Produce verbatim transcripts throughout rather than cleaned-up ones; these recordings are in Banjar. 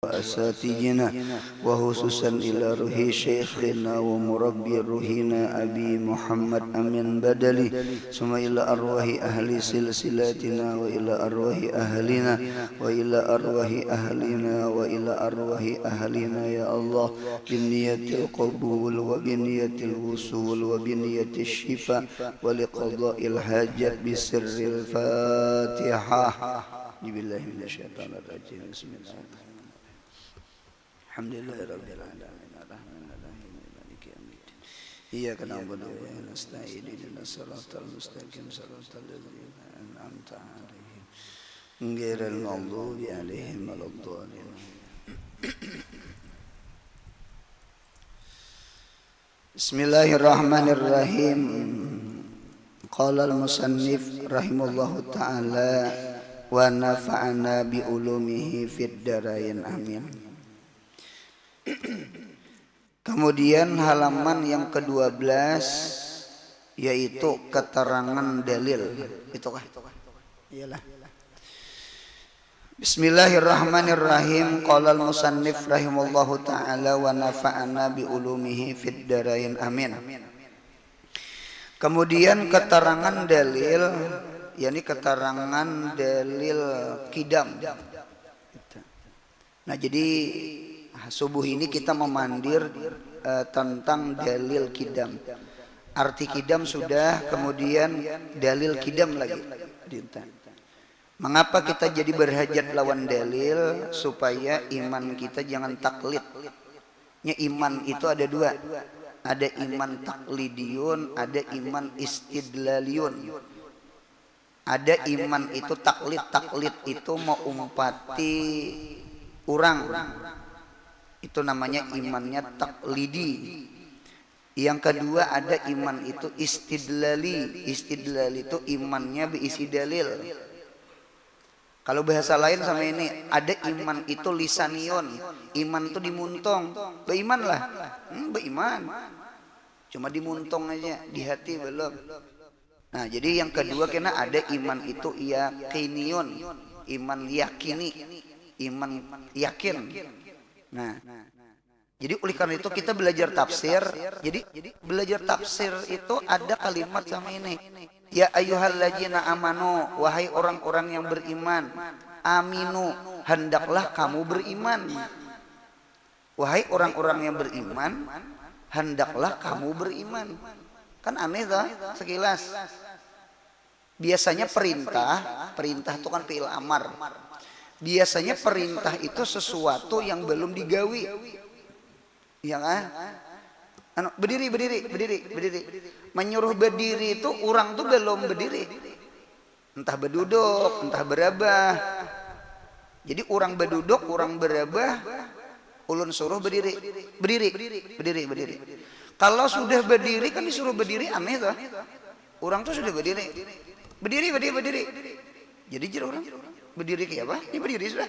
وأساتذتنا، وخصوصا إلى روح شيخنا ومربي روحنا أبي محمد أمين بدلي، ثم إلى أرواح أهل سلسلتنا وإلى أرواح أهلنا وإلى أرواح أهلنا وإلى أرواح أهلنا يا الله، بنية القبول وبنية الوصول وبنية الشفاء ولقضاء الحاجات بسر الفاتحة. أعوذ بالله من الشيطان الرجيم. بسم الله الرحمن الرحيم. الحمد لله رب العالمين. الرحمن الرحيم. مالك يوم الدين. إياك نعبد وإياك نستعين. اهدنا الصراط المستقيم. صراط الذين أنعمت عليهم. غير المغضوب عليهم ولا الضالين. Bismillahirrahmanirrahim. Qala al-musannif rahimahullahu ta'ala wa nafa'ana bi ulumihi fid darain, amin. Kemudian halaman yang kedua belas, yaitu keterangan dalil. Itukah? Iyalah. Bismillahirrahmanirrahim. Qala al-musannif rahimallahu ta'ala wa nafa'ana bi ulumihi fid darain, amin. Kemudian keterangan dalil, yakni keterangan dalil kidam. Nah, jadi subuh ini kita memandir eh, tentang dalil kidam. Arti kidam sudah, kemudian dalil kidam lagi. Dinta. Mengapa kita jadi berhajat lawan dalil? Supaya iman kita jangan taklid. Nya iman itu ada dua. Ada iman taklidiyun, ada iman istidlaliyun. Ada iman itu taklid, taklid itu meumpati urang. Itu namanya imannya taklidi. Yang kedua ada iman itu istidlali. Istidlali itu imannya beisi dalil. Kalau bahasa lain sama ini, ada iman itu lisanion. Iman itu dimuntong. Beimanlah. Hmm, beiman. Cuma dimuntong aja, di hati belum. Nah, jadi yang kedua kena ada iman itu yakinion. Iman yakini. Iman yakin. Nah, jadi oleh karena itu kita belajar tafsir. Jadi belajar tafsir itu ada kalimat sama ini. Ya ayyuhalladzina amanu, wahai orang-orang yang beriman, aminu, hendaklah kamu beriman. Wahai orang-orang yang beriman, hendaklah kamu beriman. Kan aneh toh, sekilas. Biasanya perintah, perintah itu kan fi'il amar. Biasanya perintah itu sesuatu yang belum digawi. Iya kan? Anu, berdiri, berdiri, berdiri, berdiri. Menyuruh berdiri itu orang tuh belum berdiri. Entah beduduk, entah berabah. Jadi orang beduduk, orang berabah, ulun suruh berdiri. Berdiri, berdiri, berdiri. Kalau sudah berdiri kan disuruh berdiri aneh tuh. Orang tuh sudah berdiri. Berdiri, berdiri, berdiri. Jadi jar orang, berdiri kayak apa? Ini berdiri sudah.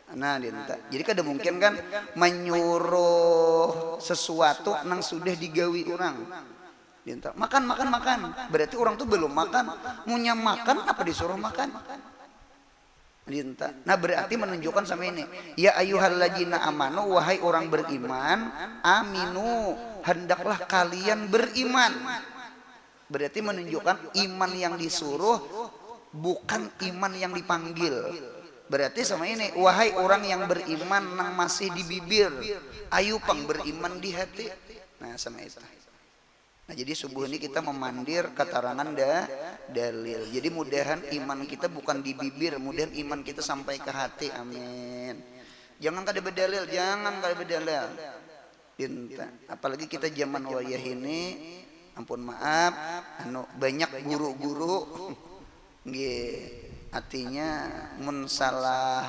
Nah, dinta. Jadi kada mungkin kan menyuruh sesuatu nang sudah digawi orang. Dinta. Makan, makan, makan. Berarti orang tuh belum makan. Munya makan apa disuruh makan? Dinta. Nah, berarti menunjukkan sama ini. Ya ayyuhalladzina amanu, wahai orang beriman, aminu, hendaklah kalian beriman. Berarti menunjukkan iman yang disuruh bukan iman yang dipanggil. Berarti sama ini, wahai orang yang beriman nang masih di bibir, ayu pang beriman di hati. Nah, sama itu. Nah, jadi subuh ini kita memandir keterangan da, dalil. Jadi mudahan iman kita bukan di bibir, mudahan iman kita sampai ke hati. Amin. Jangan kada bedalil, jangan kada bedalil. Dinta. Apalagi kita zaman wayah ini, ampun maaf, anu banyak guru-guru nggih, artinya mun salah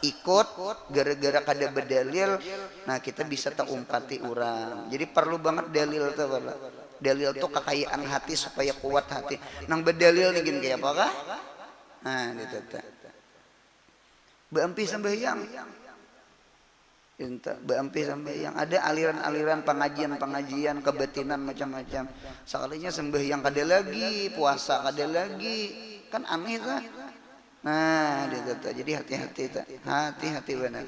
ikut gara-gara kada bedalil, nah kita bisa taumpati orang. Jadi perlu banget dalil tuh, Bapak. Dalil tuh kekayaan hati supaya kuat hati. Nang bedalil nih gini kayak apa kah? Nah, gitu tuh. Beampih sembahyang. Inta, beampih sampai yang ada aliran-aliran pengajian-pengajian kebatinan macam-macam. Sekalinya sembahyang kada lagi, puasa kada lagi, kan aneh tuh. Nah, dia tuh, tuh. Jadi hati-hati tuh. Hati-hati benar.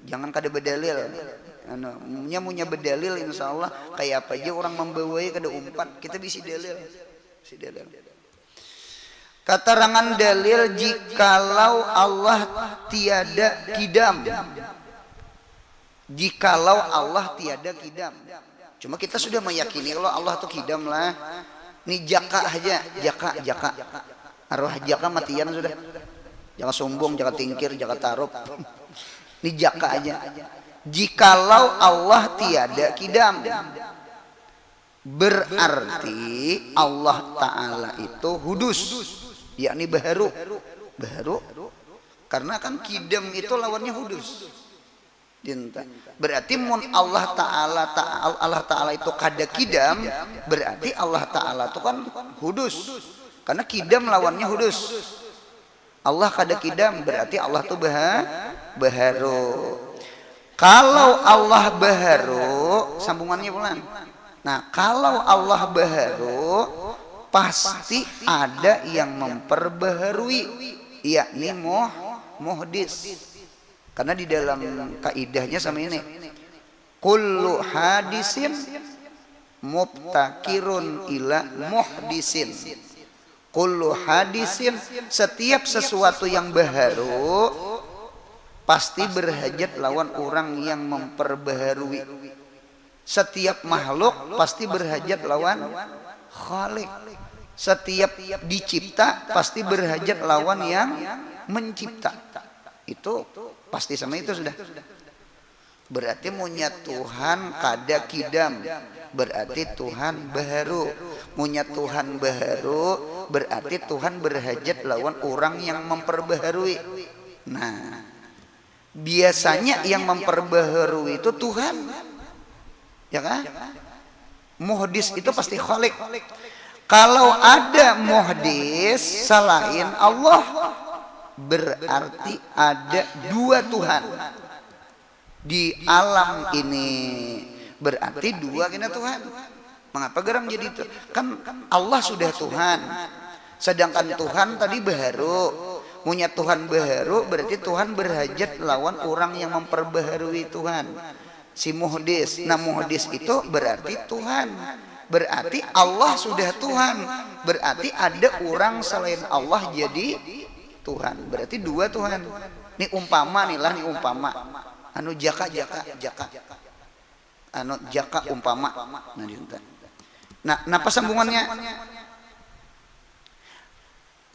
Jangan kada badalil. Anu, nya munya badalil, insya Allah kaya apa ja urang mambawai kada umpat, kita bisi dalil. Bisi dalil. Katarangan dalil jikalau Allah tiada kidam. Jikalau Allah tiada kidam. Cuma kita sudah meyakini kalau Allah tu kidam lah. Ni jaka haja, jaka, jaka. Arwah jaka matian sudah. Jaka sumbung, jaka tingkir, jaka tarup. Ni jaka aja. Jikalau Allah tiada kidam, berarti Allah Ta'ala itu hudus, yakni baharu. Baharu. Karena kan kidam itu lawannya hudus. Dinta. Berarti mun Allah Ta'ala, Ta'ala Allah Ta'ala itu kada kidam, berarti Allah Ta'ala itu kan hudus. Karena kidam lawannya hudus. Allah kada kidam, berarti Allah tu baha, baharu. Kalau Allah baharu, sambungannya pulang. Nah, kalau Allah baharu, pasti ada yang memperbaharui, yakni muh, muhdis. Karena di dalam kaidahnya sama ini, kullu hadisin mubtakirun ila muhdisin. Kullu hadisin, setiap sesuatu yang baharu pasti berhajat lawan orang yang memperbaharui. Setiap makhluk pasti berhajat lawan khalik. Setiap dicipta pasti berhajat lawan yang mencipta. Itu pasti sama itu sudah. Berarti munya Tuhan kada kidam, berarti Tuhan baharu. Munya Tuhan baharu, berarti Tuhan berhajat lawan orang yang memperbaharui. Nah, biasanya yang memperbaharui itu Tuhan. Ya kan? Muhdis itu pasti khalik. Kalau ada muhdis selain Allah, berarti ada dua Tuhan. Di alam ini berarti dua kena Tuhan. Mengapa garang jadi itu? Kan Allah sudah Tuhan. Sedangkan Tuhan tadi baharu. Munya Tuhan baharu berarti Tuhan berhajat lawan orang yang memperbaharui Tuhan. Si muhdis. Nah, muhdis itu berarti Tuhan. Berarti Allah sudah Tuhan. Berarti ada orang selain Allah jadi Tuhan. Berarti dua Tuhan. Ni umpama nih lah, ni umpama. Anu jaka, jaka, jaka. Anu jaka umpama. Nah, dinta. Nah, napa sambungannya?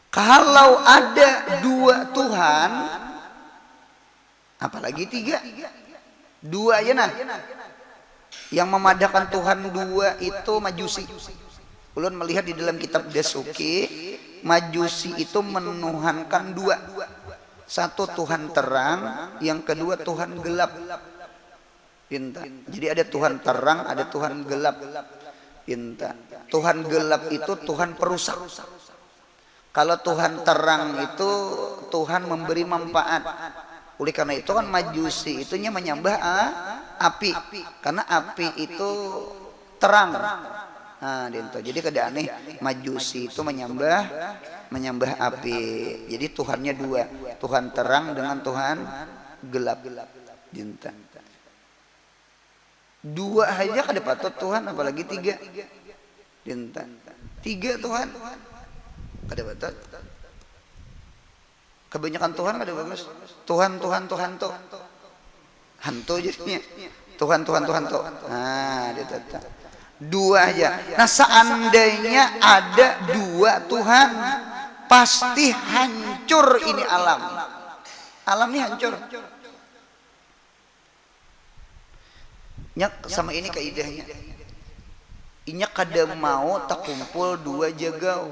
Kalau ada dua Tuhan, apalagi tiga. Dua aja nah. Yang memadahkan Tuhan dua itu Majusi. Ulun melihat di dalam kitab Dasuki, Majusi itu menuhankan dua. Satu Tuhan terang, yang kedua Tuhan gelap. Pinta. Jadi ada Tuhan terang, ada Tuhan gelap. Pinta. Tuhan gelap itu Tuhan perusak. Kalau Tuhan terang itu Tuhan memberi manfaat. Oleh karena itu kan Majusi itu nya menyembah a, api. Karena api itu terang. Nah, dinto. Jadi kada aneh Majusi itu menyembah menyembah api. Jadi Tuhannya dua, Tuhan terang dengan Tuhan gelap. Dinta. Dua aja kada patut Tuhan, apalagi tiga. Dinta. Tiga Tuhan. Kada patut. Kebanyakan Tuhan kada bagus. Tuhan, Tuhan, Tuhan tuh. Hantu jadinya. Tuhan, Tuhan, Tuhan tuh. Nah, ditata. Dua aja. Nah, seandainya ada dua Tuhan, pasti hancur ini alam. Alam ini hancur. Nya sama ini kaidahnya. Inya kada mau takumpul dua jagau.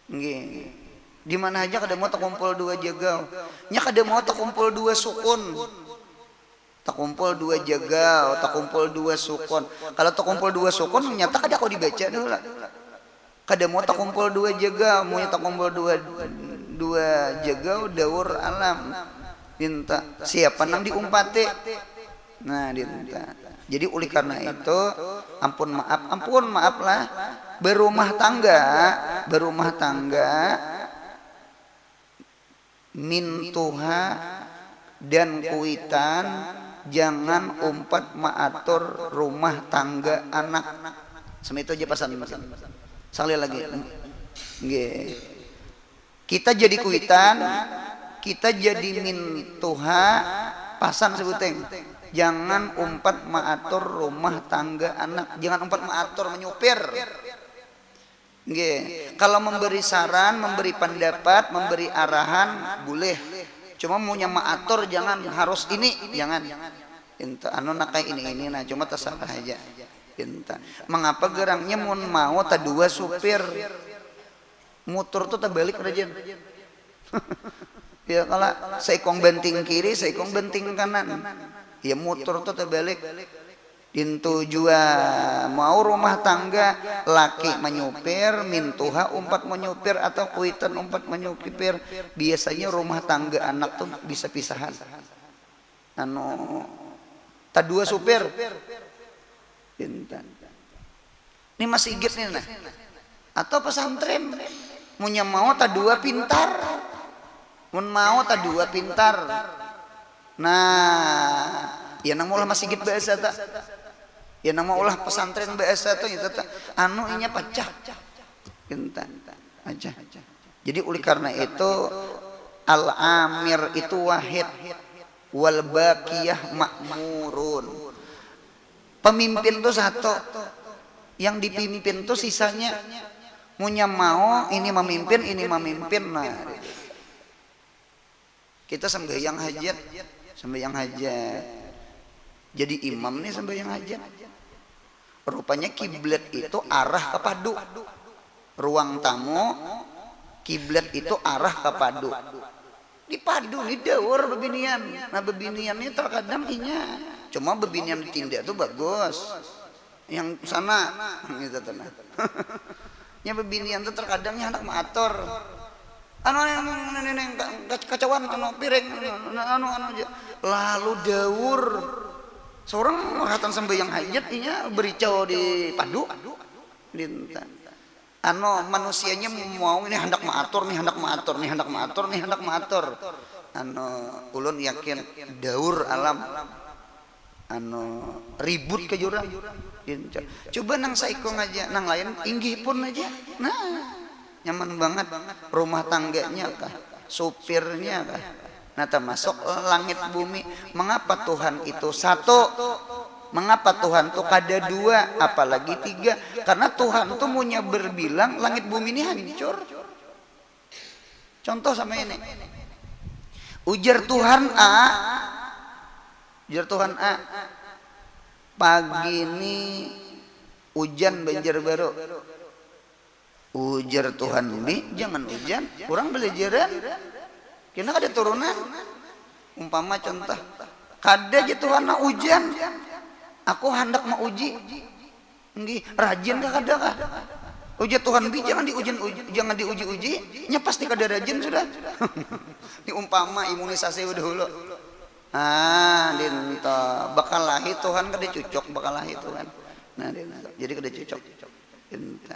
Nggih. Di mana aja kada mau takumpul dua jagau. Nya kada mau takumpul dua sukun. Takumpul dua jagau, takumpul dua sukun. Kalau takumpul dua sukun nyata kada kau dibaca dulu lah. Kada mau takumpul dua jagau, mau takumpul dua dua jagau daur alam. Dinta. Siapa nang diumpati? Nah, dinta. Jadi oleh karena itu ampun maaf, ampun maaf lah. Berumah tangga, berumah tangga mintuha dan kuitan, jangan umpat maatur rumah tangga anak. Sama itu aja pasan. Sekali lagi. Nggih. Kita jadi kuitan, kita jadi mintuha, pasan sebuting. Jangan umpat maatur rumah tangga anak, jangan umpat maatur menyupir. Nggih, kalau memberi saran, memberi pendapat, memberi arahan, boleh. Cuma munnya maatur, jangan harus ini, jangan. Pinta anu nak kayak ini ini nah, cuma terserah aja. Pinta. Mengapa gerangnya mun mau tadua supir? Mutur tuh terbalik rajin. Ya kalau seikong banting kiri, seikong banting kanan. Ya mutur tuh terbalik. Dintu jua mau rumah tangga, laki menyupir, mintuha umpat menyupir atau kuitan umpat menyupir. Biasanya rumah tangga anak tuh bisa pisahan. Anu, tadua supir. Pintan. Ini masigit nih nah. Atau pesantren. Munnya mau tadua pintar. Mun mau tadua pintar. Nah, ya nang maulah masigit bahasa ta. Ya nang maulah pesantren bahasa tuh itu ta. Anu inya pacah. Pintan. Aja. Jadi oleh karena itu al-amir itu wahid wal baqiyah ma'murun. Pemimpin tuh satu, yang dipimpin tuh sisanya. Munnya mau ini memimpin, ini memimpin. Nah, kita sembahyang hajat, sembahyang hajat. Jadi imam nih sembahyang hajat. Rupanya kiblat itu arah ke padu. Ruang tamu, kiblat itu arah ke padu. Di padu nih daur bebinian. Nah bebinian nih terkadang inya cuma bebinian di tindak tuh bagus. Yang sana gitu tuh nah. Nya bebinian tuh terkadang nya hendak maatur. Anu yang nenek kacauan anu piring anu anu aja. Lalu daur. Seorang rahatan sembahyang hajat inya bericau di padu. Dinten. Anu manusianya mau ini hendak maatur nih, hendak maatur nih, hendak maatur nih, hendak maatur. Anu ulun yakin daur alam anu ribut ke jurang. Coba nang saikung aja, nang lain inggih pun aja. Nah, nyaman banget rumah tangganya kah, supirnya kah. Nah, termasuk langit bumi. Mengapa Tuhan itu satu? Mengapa Tuhan itu kada dua, apalagi tiga? Karena Tuhan itu punya berbilang langit bumi ini hancur. Contoh sama ini. Ujar Tuhan A, ujar Tuhan A, pagi ini hujan Banjarbaru. Ujar Tuhan B, jangan hujan, kurang belajaran. Kena kada turunan. Umpama contoh, kada aja Tuhan nak hujan. Aku hendak mauji. Nggih, rajin kah kada kah? Ujar Tuhan B, jangan diuji, jangan diuji-uji, nya pasti kada rajin sudah. Ini umpama imunisasi dahulu. Ah, dinto. Bakalahi Tuhan kada cucuk, bakalahi Tuhan. Nah, dinto. Jadi kada cucuk. Dinto.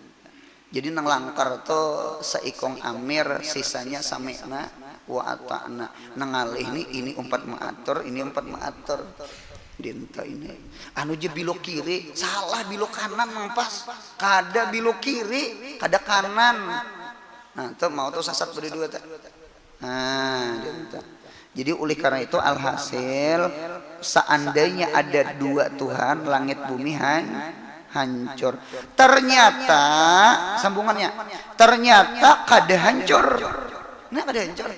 Jadi nang langkar tu saikung amir, sisanya sami'na wa ata'na. Nang ngalih ni ini umpat maatur, ini umpat maatur. Dinto ini. Anu ja bilok kiri, salah bilok kanan nang pas. Kada bilok kiri, kada kanan. Nah, tu mau tu sasat berdua tu. Nah, dinto. Jadi oleh karena itu alhasil seandainya ada dua Tuhan langit bumi han hancur. Ternyata sambungannya ternyata kada hancur. Nah, kada hancur.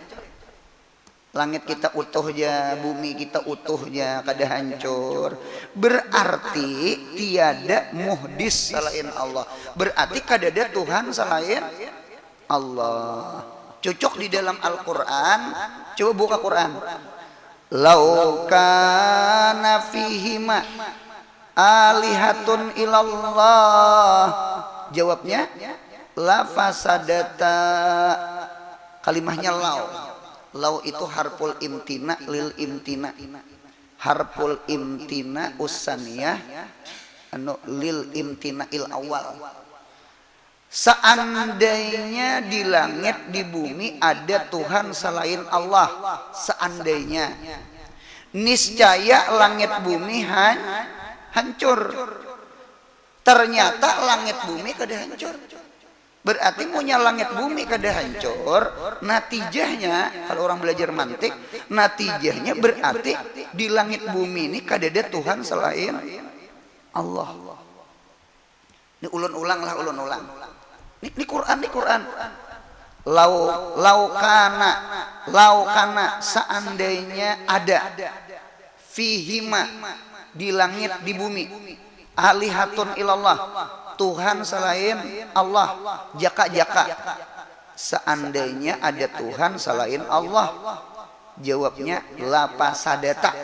Langit kita utuh ja, bumi kita utuh ja, kada hancur. Berarti tiada muhdis selain Allah. Berarti kada ada Tuhan selain Allah. Cucuk di dalam Al-Quran. Coba buka Quran. Laukana fihima alihatun ilallah. Jawabnya, la fasadata. Kalimahnya lau. Lau itu harful imtina lil imtina. Harful imtina usaniyah anu lil imtina il awal. Seandainya di langit di bumi ada Tuhan selain Allah, seandainya. Niscaya langit bumi han, hancur. Ternyata langit bumi kada hancur. Berarti munya langit bumi kada hancur, natijahnya, kalau orang belajar mantik, natijahnya berarti di langit bumi ini kada ada Tuhan selain Allah. Ini ulun ulang lah, ulun ulang. Ini, ini Quran, ini Quran. Lau, laukana, laukana, seandainya ada, fihima, di langit, di bumi, alihatun ilallah, Tuhan selain Allah, jaka-jaka. Seandainya ada Tuhan selain Allah, jawabnya lapasadata,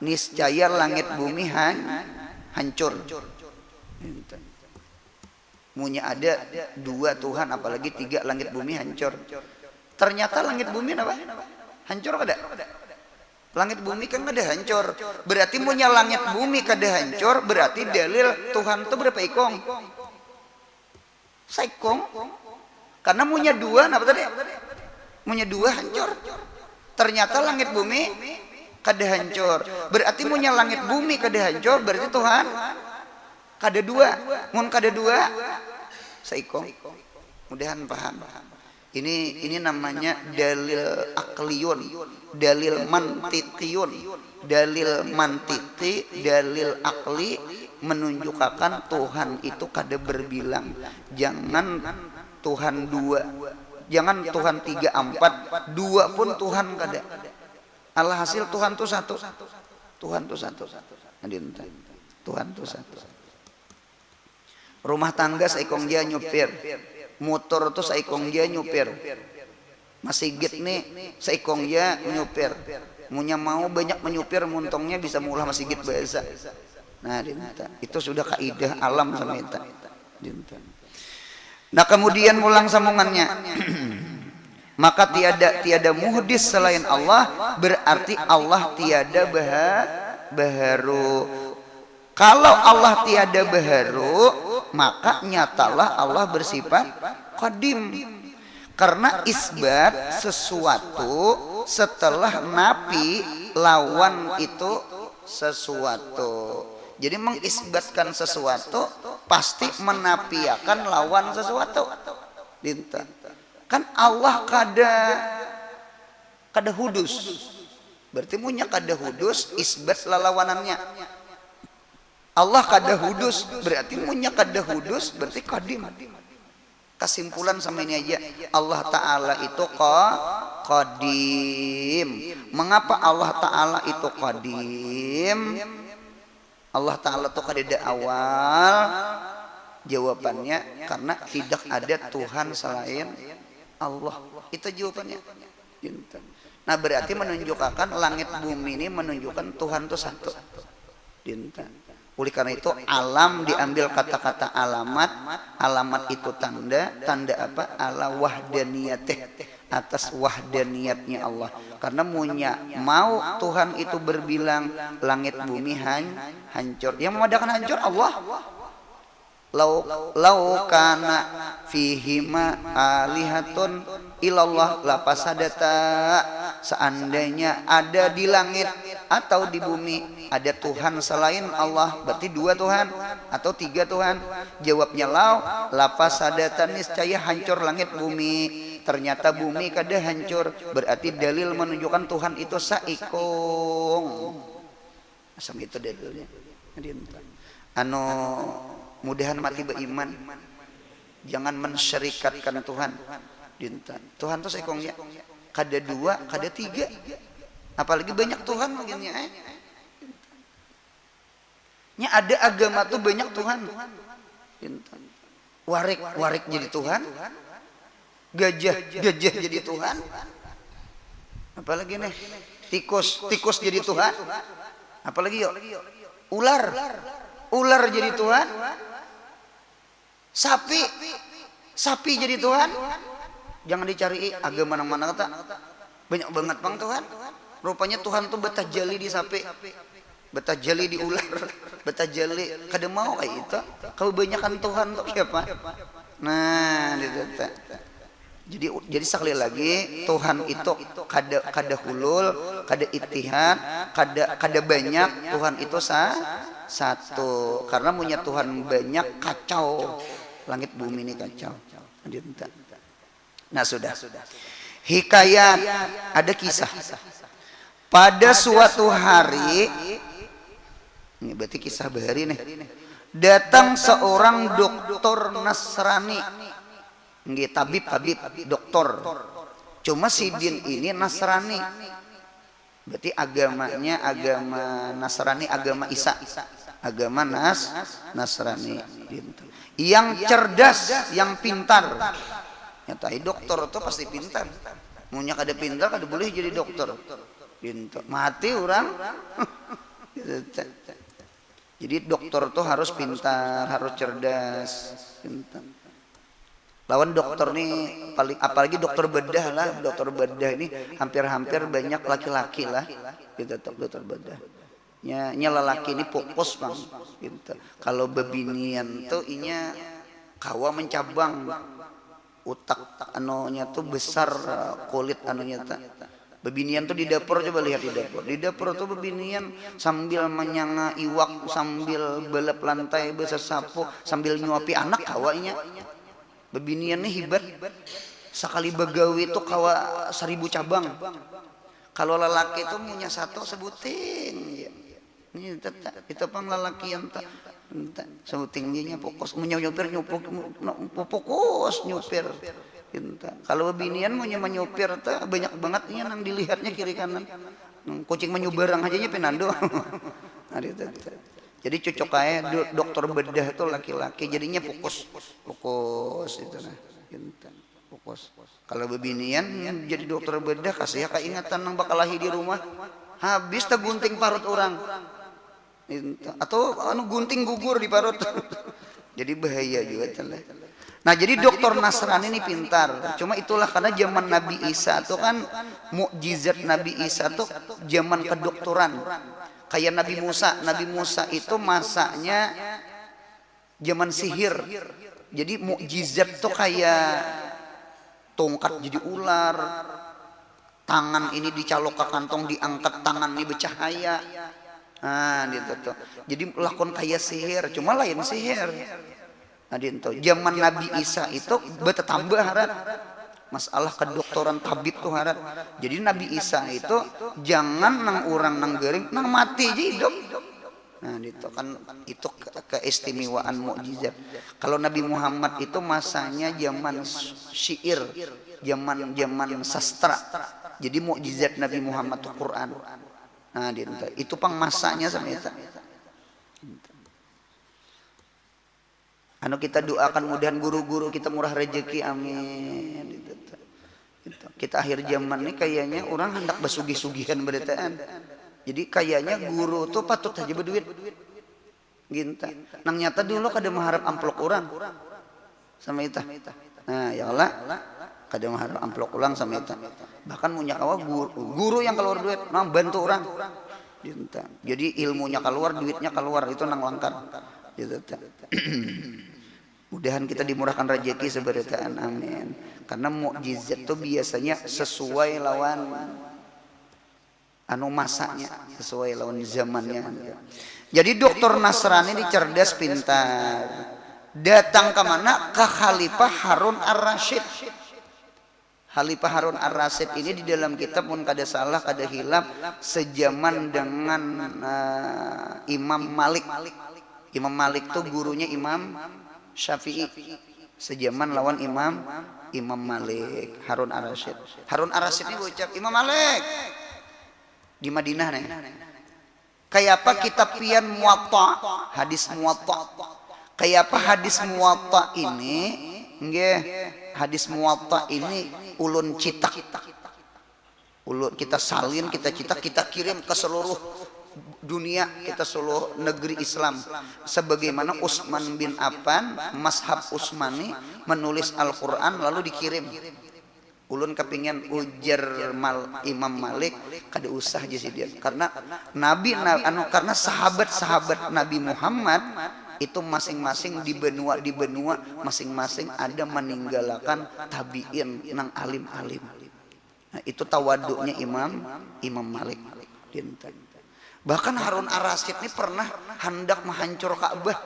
niscaya langit bumi han, hancur. Munya ada dua Tuhan, apalagi tiga, langit bumi hancur. Ternyata langit bumi apa? Hancur kada? Langit bumi kan kada hancur. Berarti munya langit bumi kada hancur, berarti dalil Tuhan tu berapa ikung? Saikung. Karena munya dua, apa tadi? Munya dua hancur. Ternyata langit bumi kada hancur. Berarti munya langit bumi kada hancur, berarti Tuhan kada dua. Mun kada dua, saikung. Mudahan paham. Ini ini namanya dalil akliyun, dalil mantiqiyun. Dalil mantiki, dalil akli menunjukakan Tuhan itu kada berbilang. Jangan Tuhan dua, jangan Tuhan tiga, ampat, dua pun Tuhan kada. Alhasil Tuhan tu satu. Tuhan tu satu. Tuhan tu satu. Rumah tangga saikung ja nyupir, mutur tu saikung ja nyupir, masigit ni saikung ja nyupir. Munya mau banyak menyupir, muntungnya bisa maulah masigit baasa. Nah, dinta. Itu sudah kaidah alam sama kita. Dinta. Nah, kemudian mulang sambungannya. Maka tiada tiada muhdis selain Allah, berarti Allah tiada baha, baharu. Kalau Allah tiada baharu, maka nyatalah Allah bersifat qadim. Karena isbat sesuatu setelah napi lawan itu sesuatu. Jadi mengisbatkan sesuatu pasti menapiakan lawan sesuatu. Dinten. Kan Allah kada kada hudus. Berarti munnya kada hudus, isbat lalawanannya. Allah kada hudus, berarti munnya kada hudus, berarti qadim. Kesimpulan sama ini aja, Allah Ta'ala itu qa, qadim. Mengapa Allah Ta'ala itu qadim? Allah Ta'ala itu kadada awal. Jawabannya, karena tidak ada Tuhan selain Allah. Itu jawabannya. Nah, berarti menunjukkan langit bumi ini menunjukkan Tuhan itu satu. Dinten. Oleh karena itu, alam diambil kata-kata alamat. Alamat itu tanda. Tanda apa? Ala wahdaniyatih, atas wahdaniatnya Allah. Karena munnya mau Tuhan itu berbilang, langit bumi han, hancur. Yang memadakan hancur Allah. Lau, lau kana fihima alihatun ilallah lapasadata, seandainya ada di langit atau di bumi ada Tuhan selain Allah, berarti dua Tuhan atau tiga Tuhan. Jawabnya lau, lapasadata, niscaya hancur langit bumi. Ternyata bumi kada hancur, berarti dalil menunjukkan Tuhan itu saikung. Asam itu dalilnya. Dinten. Anu, mudahan mati beriman. Jangan mensyarikatkan Tuhan. Dinten. Tuhan tuh seikungnya. Kada dua, kada tiga. Apalagi banyak Tuhan mungkinnya. Eh. Nya ada agama tuh banyak Tuhan. Dinten. Warik, warik jadi Tuhan. Gajah, gajah jadi Tuhan. Apalagi nih? Tikus, tikus jadi Tuhan. Apalagi yo? Ular. Ular jadi Tuhan. Sapi, sapi jadi Tuhan. Jangan dicari agama nang mana kata. Banyak banget pang Tuhan. Rupanya Tuhan tuh betajali di sapi. Betajali di ular, betajali kada mau kayak itu. Kebanyakan Tuhan tuh siapa? Nah, itu. Jadi jadi sekali lagi Tuhan itu kada kada hulul, Kada itihad, kada kada banyak, Tuhan itu sa satu. Karena munnya Tuhan banyak, kacau, langit bumi ini kacau. Nah, sudah. Hikayat, ada kisah. Pada suatu hari, ini berarti kisah bahari nih. Datang seorang doktor Nasrani. Nggih, tabib, tabib, doktor. Cuma sidin ini Nasrani. Berarti agamanya agama Nasrani, agama Isa. Agama Nas Nasrani. Yang cerdas, yang pintar. Nyatai doktor tu pasti pintar. Munnya kada pintar, kada boleh jadi doktor. Pintar. Mati orang. Jadi doktor tu harus pintar, harus cerdas. Pintar. Lawan dokter ni paling, apalagi dokter bedah lah, dokter bedah ini hampir-hampir banyak laki-laki lah, gitu tuh dokter bedah. Nya, nya lelaki ini fokus pang, gitu. Kalau bebinian tuh inya kawa mencabang utak anunya tuh besar, kulit anunya tuh. Bebinian tuh di dapur, coba lihat di dapur. Di dapur tuh bebinian sambil menyanga iwak, sambil belap lantai, besesapu, sambil nyuapi anak kawa inya. Bebinian nih hibat. Sakali begawi tuh kawa seribu cabang. Kalau lelaki tuh punya satu sebuting. Ini tata, kita pang lalakian ta. Enta, sebuting dia nya fokus, mun nyupir nyupuk, fokus nyupir. Enta. Kalau bebinian mun manyupir ta banyak banget nya nang dilihatnya kiri kanan. Nang kucing manyubarang aja nya pinando. Ada tata. Jadi cocok kayak do- dokter bedah tuh laki-laki jadinya fokus, fokus itu nah. Enta. Fokus. Kalau bebinian jadi dokter bedah kasih ya kaingatan nang bakalahi di rumah. Habis tegunting parut orang. Atau anu gunting gugur di parut. Jadi bahaya juga tuh lah. Nah, jadi dokter Nasrani ini pintar. Cuma itulah karena zaman Nabi Isa tuh kan mukjizat Nabi Isa tuh zaman kedokteran. Kayak Nabi Musa, Nabi Musa itu masanya zaman sihir. Jadi mukjizat tuh kayak tongkat jadi ular, tangan ini dicalok ke kantong diangkat tangan ini bercahaya. Nah, gitu tuh. Jadi lakon kaya sihir, cuma lain sihir. Nah, gitu. Zaman Nabi Isa itu bertetambah harat. Masalah kedokteran tabib tuh harat. Jadi Nabi Isa itu jangan nang orang nang garing, nang mati aja hidup. Nah, itu kan itu ke- keistimewaan mukjizat. Kalau Nabi Muhammad itu masanya zaman syair, zaman zaman sastra. Jadi mukjizat Nabi Muhammad itu Quran. Nah, di itu pang masanya sama itu. Anu kita doakan mudahan guru-guru kita murah rezeki, amin. Gitu. Gitu. Kita akhir zaman nih kayaknya orang hendak bersugih-sugihan beritaan. Jadi kayaknya guru tuh patut aja berduit. Ginta. Nang nyata dulu kada mengharap amplop orang. Sama itu. Nah, ya Allah, kada mengharap amplop orang sama itu. Bahkan punya kawa guru, guru yang keluar duit, nang bantu orang. Ginta. Jadi ilmunya keluar, duitnya keluar, itu nang langkar. Gitu. Mudahan kita dimurahkan rezeki seberitaan, amin. Karena mukjizat tuh biasanya sesuai lawan anu masanya, sesuai lawan zamannya. Jadi dokter Nasrani ini cerdas pintar. Datang ke mana? Ke Khalifah Harun Ar-Rasyid. Khalifah Harun Ar-Rasyid ini di dalam kitab pun kada salah, kada hilaf sejaman dengan uh, Imam Malik. Imam Malik tuh gurunya Imam Syafi'i. Sejaman lawan Imam Imam Malik, Harun Ar-Rasyid. Harun Ar-Rasyid ini ucap Imam Malik di Madinah nih. Kayapa kitab pian Muwatta, hadis Muwatta. Kayapa hadis Muwatta ini, nggih, hadis Muwatta ini ulun citak. Ulun kita salin, kita citak, kita kirim ke seluruh dunia, kita seluruh negeri Islam. Sebagaimana Utsman bin Affan, mazhab Utsmani menulis Al-Qur'an lalu dikirim. Ulun kepingin ujar mal, Imam Malik kada usah aja sih dia karena Nabi na, anu karena sahabat-sahabat Nabi Muhammad itu masing-masing di benua di benua masing-masing ada meninggalkan tabiin nang alim-alim. Nah, itu tawadunya Imam Imam Malik dinten. Bahkan Harun Ar-Rasyid ini pernah handak menghancur Ka'bah.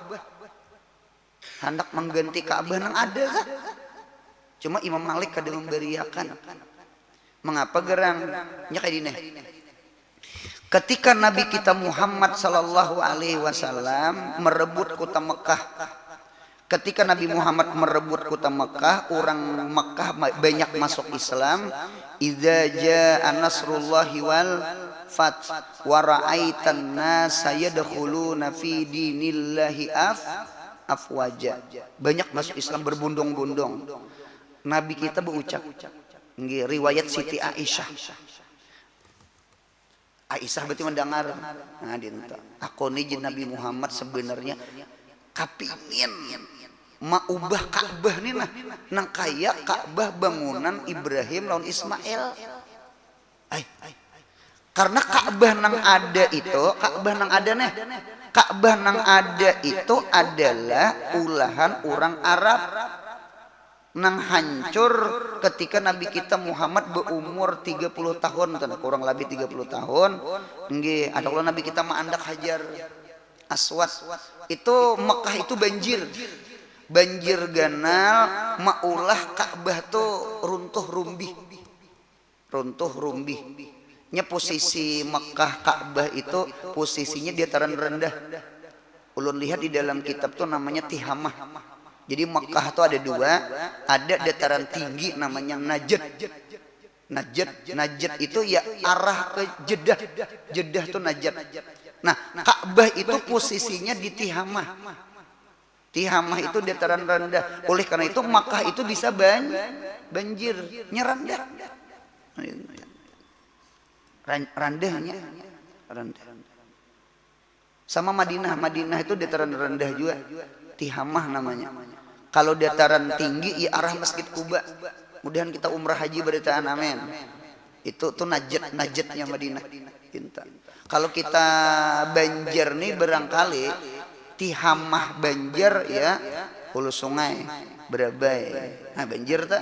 Handak mengganti Ka'bah nang ada kah? Cuma Imam Malik kada memberiakan. Mengapa gerang? Nya kayak dini. Ketika Nabi kita Muhammad sallallahu alaihi wasallam merebut kota Mekah, ketika Nabi Muhammad merebut kota Mekah, orang Mekah banyak masuk Islam. Idza jaa nasrullahi wal fath wa ra'aitan nasa yadkhuluna fi dinillahi af afwaja. Banyak masuk Islam berbondong-bondong. Nabi kita berucap, nggih, riwayat Siti Aisyah. Aisyah berarti mendengar. Nah, dinten. Aku ni jin Nabi Muhammad sebenarnya kapingin maubah Ka'bah ni nah. Nang kaya Ka'bah bangunan Ibrahim lawan Ismail. Ai. Karena Ka'bah nang ada itu, Ka'bah nang ada nih. Ka'bah nang ada itu adalah ulahan orang Arab nang hancur ketika Nabi kita Muhammad berumur tiga puluh tahun tuh, kurang lebih tiga puluh tahun. Nggih, ada kalau Nabi kita maandak Hajar Aswad. Itu Mekah itu banjir. Banjir ganal maulah Ka'bah tuh runtuh rumbih. Runtuh rumbih. Nya posisi Mekah Ka'bah itu posisinya dataran rendah. Ulun lihat di dalam kitab tuh namanya Tihamah. Jadi Mekah tuh ada dua, ada dataran tinggi namanya Najd. Najd, Najd itu ya arah ke Jeddah. Jeddah tuh Najd. Nah, Ka'bah itu posisinya di Tihamah. Tihamah itu dataran rendah. Oleh karena itu Makkah itu bisa ban banjir, nya rendah. Ran- Rendahnya rendah. Sama Madinah, Madinah itu dataran rendah juga. Tihamah namanya. Kalau dataran tinggi ya arah Masjid Kuba. Mudahan kita umrah haji beritaan amin. Itu tuh Najd, Najdnya Madinah. Pintar. Kalau kita Banjar nih barangkali Tihamah Banjar ya Hulu Sungai, Berabai. Nah, Banjar tak?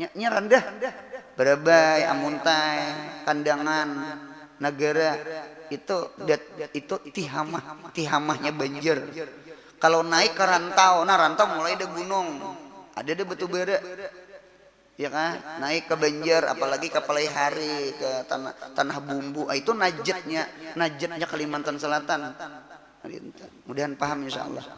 Nya, nya rendah. Berabai, Amuntai, Kandangan, Negara itu dat, itu Tihamah, Tihamahnya Banjar. Kalau naik ke Rantau, nah Rantau mulai ada gunung, ada ada batu bara. Ya kan, naik ke Banjar, apalagi ke Palaihari, ke tanah tanah bumbu, ah, itu Najdnya, Najdnya Kalimantan Selatan. Mudahan paham insya Allah.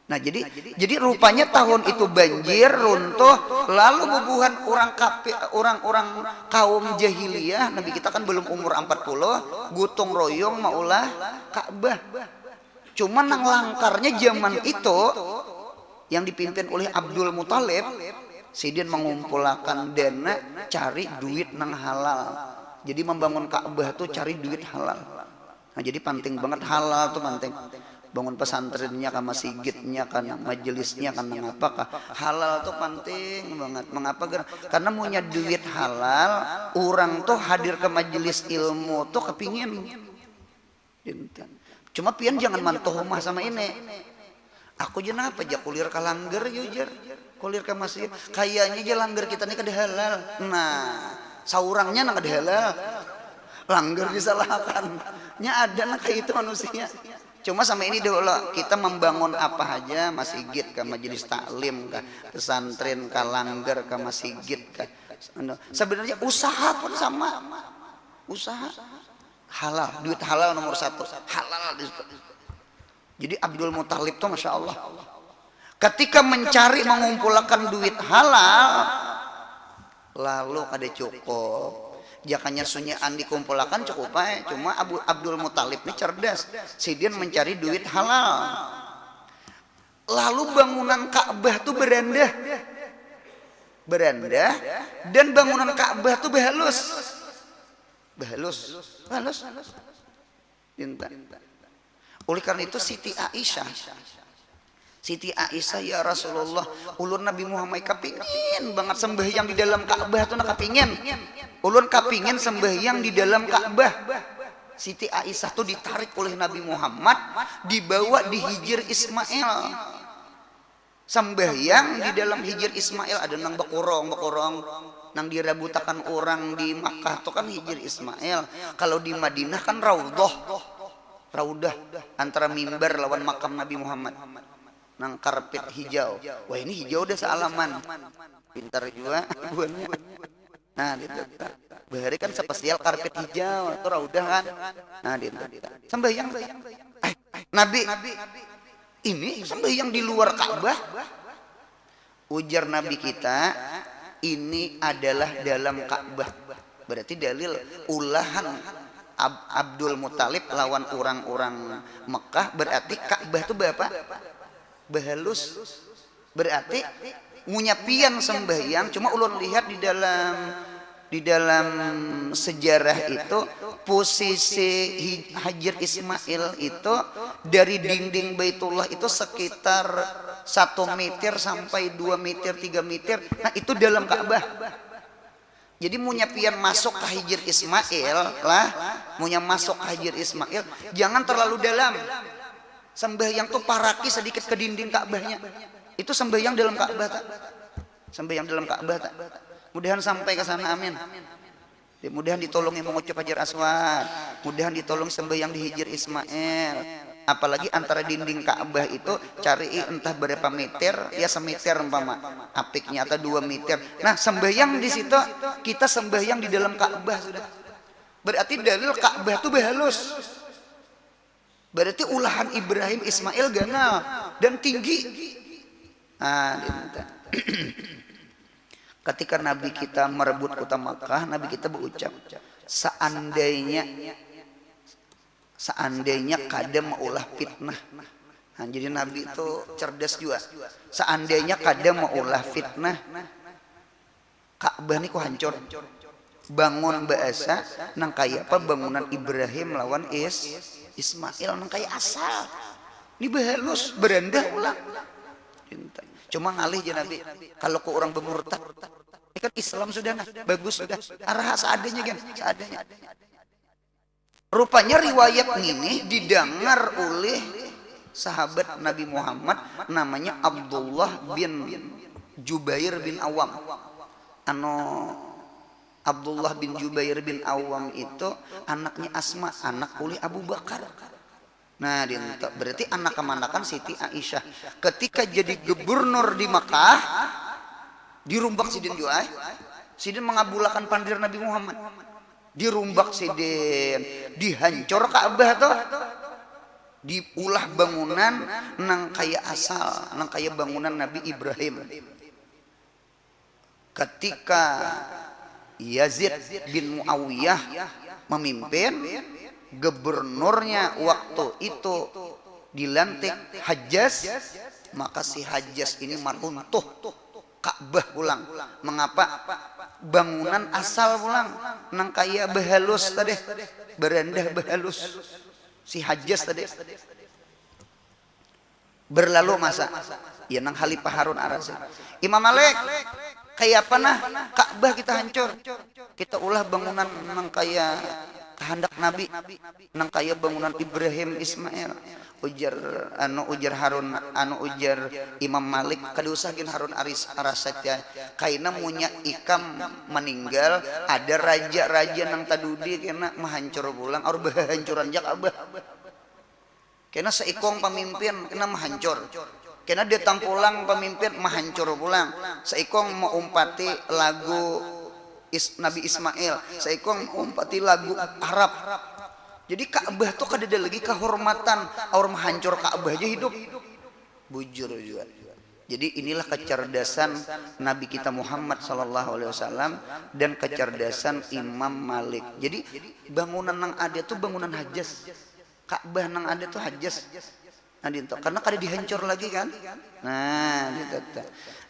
Nah jadi jadi rupanya tahun itu banjir, runtuh, lalu bubuhan orang kapi orang-orang kaum jahiliyah, Nabi kita kan belum umur empat puluh, gotong royong maulah Ka'bah. Cuma nang langkarnya zaman itu yang dipimpin oleh Abdul Muthalib, sidin mengumpulakan dana cari duit nang halal. Jadi membangun Ka'bah tuh cari duit halal. Nah, jadi penting banget halal tuh penting. Bangun pesantrennya kah, masjidnya kah, majelisnya kah, nang apa kah. Halal tuh penting banget. Mengapa? Karena punya duit halal, orang tuh hadir ke majelis ilmu tuh kepingin. Dinten. Cuma pian jangan mantuh rumah sama ini. Aku je napa ja kulir ka langgar yo jar. Kulir ka masjid. Kayaknya ja langgar kita ni kada halal. Nah, saurangnya nang kada halal. Langgar disalahakan. Nya ada nang kaya itu manusia. Cuma sama ini dulu kita membangun apa aja, masigit ka, majelis taklim ka, pesantren ka, langgar ka, masigit ka. Anu, sebenarnya usaha pun sama. Usaha. Halal, duit halal nomor satu, halal di situ. Jadi Abdul Muthalib tuh masya Allah, ketika mencari mengumpulkan duit halal, lalu kada cukup. Jakanya sunyaan dikumpulakan cukup ae. Cuma Abu Abdul Muthalib ini cerdas, sidin mencari duit halal. Lalu bangunan Ka'bah tuh berendah, berendah, dan bangunan Ka'bah tuh behalus, behalus, halus. Pintar. Oleh karena itu Siti Aisyah, Siti Aisyah, ya Rasulullah, ulun Nabi Muhammad kapingin banget sembahyang di dalam Ka'bah tuh, nah kapingin. Ulun kapingin sembahyang di dalam Ka'bah. Siti Aisyah tuh ditarik oleh Nabi Muhammad, dibawa di hijir Ismail. Sembahyang di dalam hijir Ismail, ada nang bekorong bekorong. Nang dirabutakan orang di Makkah tu kan Hijir Ismail. Kalau di Madinah kan Raudhah. Raudah antara mimbar lawan makam Nabi Muhammad. Nang karpet hijau. Wah, ini hijau dah sealaman. Pintar jua buhannya. Nah, itu. Bahari kan spesial karpet hijau, itu Raudah kan. Nah, itu. Sembahyang. Eh, Nabi, ini sembahyang di luar Ka'bah. Ujar Nabi kita, ini adalah dalam Ka'bah. Berarti dalil ulahan Ab- Abdul Muthalib lawan orang-orang Mekah, berarti Ka'bah tu berapa? Behalus. Berarti munyapian sembahyang, cuma ulun lihat di dalam di dalam sejarah itu posisi Hijir Ismail itu dari dinding Baitullah itu sekitar satu meter sampai dua meter, tiga meter. Nah, itu dalam Ka'bah. Jadi munyapian masuk ke Hijir Ismail lah, munya masuk ke Hijir Ismail, jangan terlalu dalam. Sembahyang tuh paraki sedikit ke dinding Ka'bahnya. Itu sembahyang dalam Ka'bah tak? Sembahyang dalam Ka'bah tak? Mudahan sampai ke sana, amin. Mudahan ditolongi mengucap Hajar Aswad, mudahan ditolong sembahyang di Hijir Ismail. Apalagi antara dinding Ka'bah itu cari entah berapa meter, ya semeter umpama apiknya atau dua meter. Nah, sembahyang di situ kita sembahyang di dalam Ka'bah sudah. Berarti dalil Ka'bah itu behalus. Berarti ulahan Ibrahim Ismail ganal dan tinggi. Nah, ketika Nabi kita merebut kota Makkah, Nabi kita berucap, seandainya seandainya kada maulah fitnah. Nah, jadi Nabi itu cerdas juga. Seandainya kada maulah fitnah, Ka'bah ni ku hancur. Bangun baasa nang kaya apa bangunan Ibrahim lawan Is Ismail nang kaya asal. Ni bahalus, berandah ulang. Cuma ngalih je Nabi. Kalau ku orang bemurtad, ini kan Islam sudah nah, bagus sudah. Arah seadanya kan, seadanya. Rupanya riwayat ngini didangar ulih sahabat Nabi Muhammad namanya Abdullah bin Jubair bin Awam. Anu Abdullah bin Jubair bin Awam itu anaknya Asma, anak ulih Abu Bakar. Nah, dinto berarti anak kemanakan Siti Aisyah. Ketika jadi gubernur di Makkah, dirumbak sidin jua. Sidin mengabulakan pandir Nabi Muhammad. Dirumbak sidin, dihancur Ka'bah tuh. Diulah bangunan nang kaya asal, nang kaya bangunan Nabi Ibrahim. Ketika Yazid bin Muawiyah memimpin, gubernurnya waktu itu dilantik Hajjaj, maka si Hajjaj ini maruntuh Ka'bah pulang. Mengapa? Bangunan asal pulang nang kaya bahalus tadi, berandah bahalus si Hajjaj tadi. Berlalu masa, ya nang Khalifah Harun Ar-Rasyid. Imam Malik, kaya apa nah Ka'bah kita hancur? Kita ulah bangunan nang kaya kehendak Nabi, nang kaya bangunan Ibrahim Ismail. Ujar anu ujar Harun anu ujar Imam Malik, kada usah gin Harun Aris Ar-Rasyid ya. Kaina munya ikam meninggal, ada raja-raja nang tadudi kena mahancur pulang, aur bahahancuran ja Ka'bah. Kena seikung pamimpin kena mahancur. Kena datang pulang pamimpin mahancur pulang. Seikung maumpati lagu Is, Nabi Ismail, seikung maumpati lagu Arab. Jadi Ka'bah tu kadada lagi kahormatan, aur mahancur Ka'bah ja hidup. Bujur jua. Jadi inilah kecerdasan Nabi kita Muhammad sallallahu alaihi wasallam dan kecerdasan Imam Malik. Jadi bangunan nang ada tu bangunan Hajjaz. Ka'bah nang ada tu Hajjaz. Nah, dinto. Karena kada dihancur lagi kan? Nah, dinto.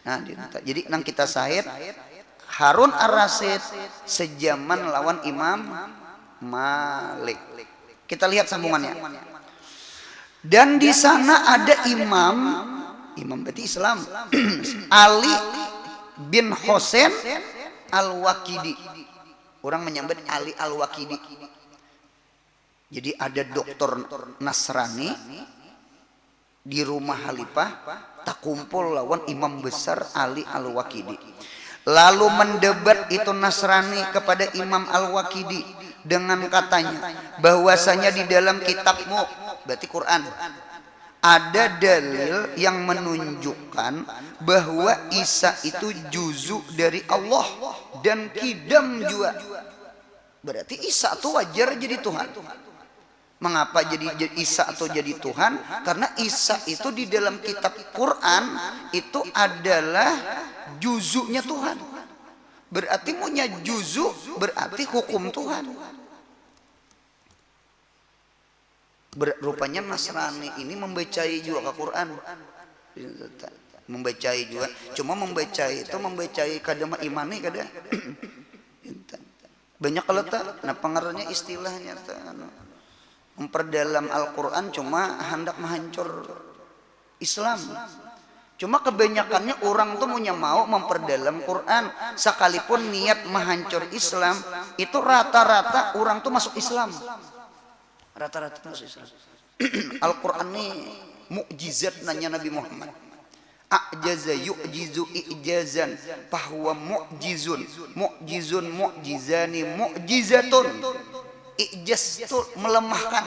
Nah, dinto. Jadi nang kita sahid Harun Ar-Rasyid sejaman lawan Imam Malik. Kita lihat sambungannya. Dan di sana ada Imam, Imam berarti Islam, Ali bin Husain Al-Waqidi. Orang menyambat Ali Al-Waqidi. Jadi ada doktor Nasrani di rumah Khalifah takumpul lawan Imam Besar Ali Al-Waqidi. Lalu mendebat itu Nasrani kepada Imam Al-Waqidi dengan katanya bahwasanya di dalam kitabmu, berarti Quran, ada dalil yang menunjukkan bahwa Isa itu juzu dari Allah dan kidam juga. Berarti Isa tuh wajar jadi Tuhan. Mengapa jadi Isa atau jadi Tuhan? Karena Isa itu di dalam kitab Quran itu adalah juzunya Tuhan. Berarti punya juzu berarti hukum Tuhan. Ber, rupanya Nasrani ini membacai juga ke Quran. Membacai juga. Cuma membacai itu membacai kada imani kada. Banyak kalau tak, nah pengaruhnya istilahnya tuh anu, memperdalam Al-Quran cuma hendak menghancur Islam. Cuma kebanyakannya orang tuh punya mau memperdalam Quran, sekalipun niat menghancur Islam, itu rata-rata orang tuh masuk Islam. Rata-rata masuk Islam. Al-Quran ini mukjizat nanya Nabi Muhammad. A'jaza yu'jizu i'jazan fahuwa mu'jizun, mu'jizun mu'jizani mu'jizatun. Ijaz itu melemahkan.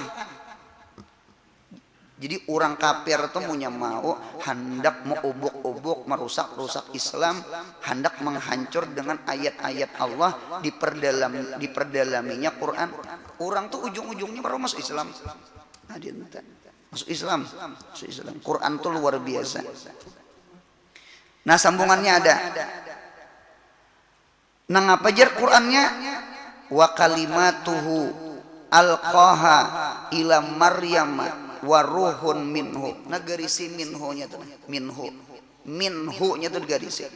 Jadi orang kafir tuh punya mau hendak mengubuk-ubuk, merusak-rusak Islam, hendak menghancur dengan ayat-ayat Allah diperdalam diperdalaminya Quran. Orang tuh ujung-ujungnya baru masuk Islam. Nah, dia minta masuk Islam, masuk Islam. Quran tuh luar biasa. Nah, sambungannya ada. Nang apa jar Qurannya? Wa kalimatuhu alqaha ila Maryam wa ruhun minhu. Nah, garisi minhu-nya tuh. Minhu. Minhu-nya tuh digarisi.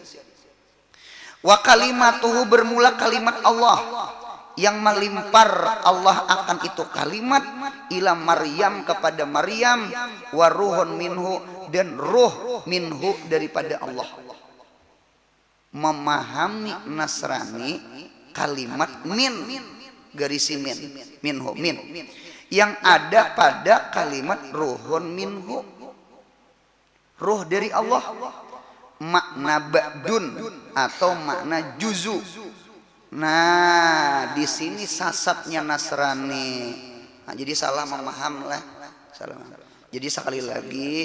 Wa kalimatuhu bermula kalimat Allah yang melimpar Allah akan itu kalimat ila Maryam kepada Maryam wa ruhun minhu dan ruh minhu daripada Allah. Memahami Nasrani kalimat min garisi min minhu min yang ada pada kalimat ruhun minhu. Ruh dari Allah. Makna ba'dun atau makna juzu. Nah, di sini sasatnya Nasrani. Nah, jadi salah memaham lah. Salah. Jadi sekali lagi,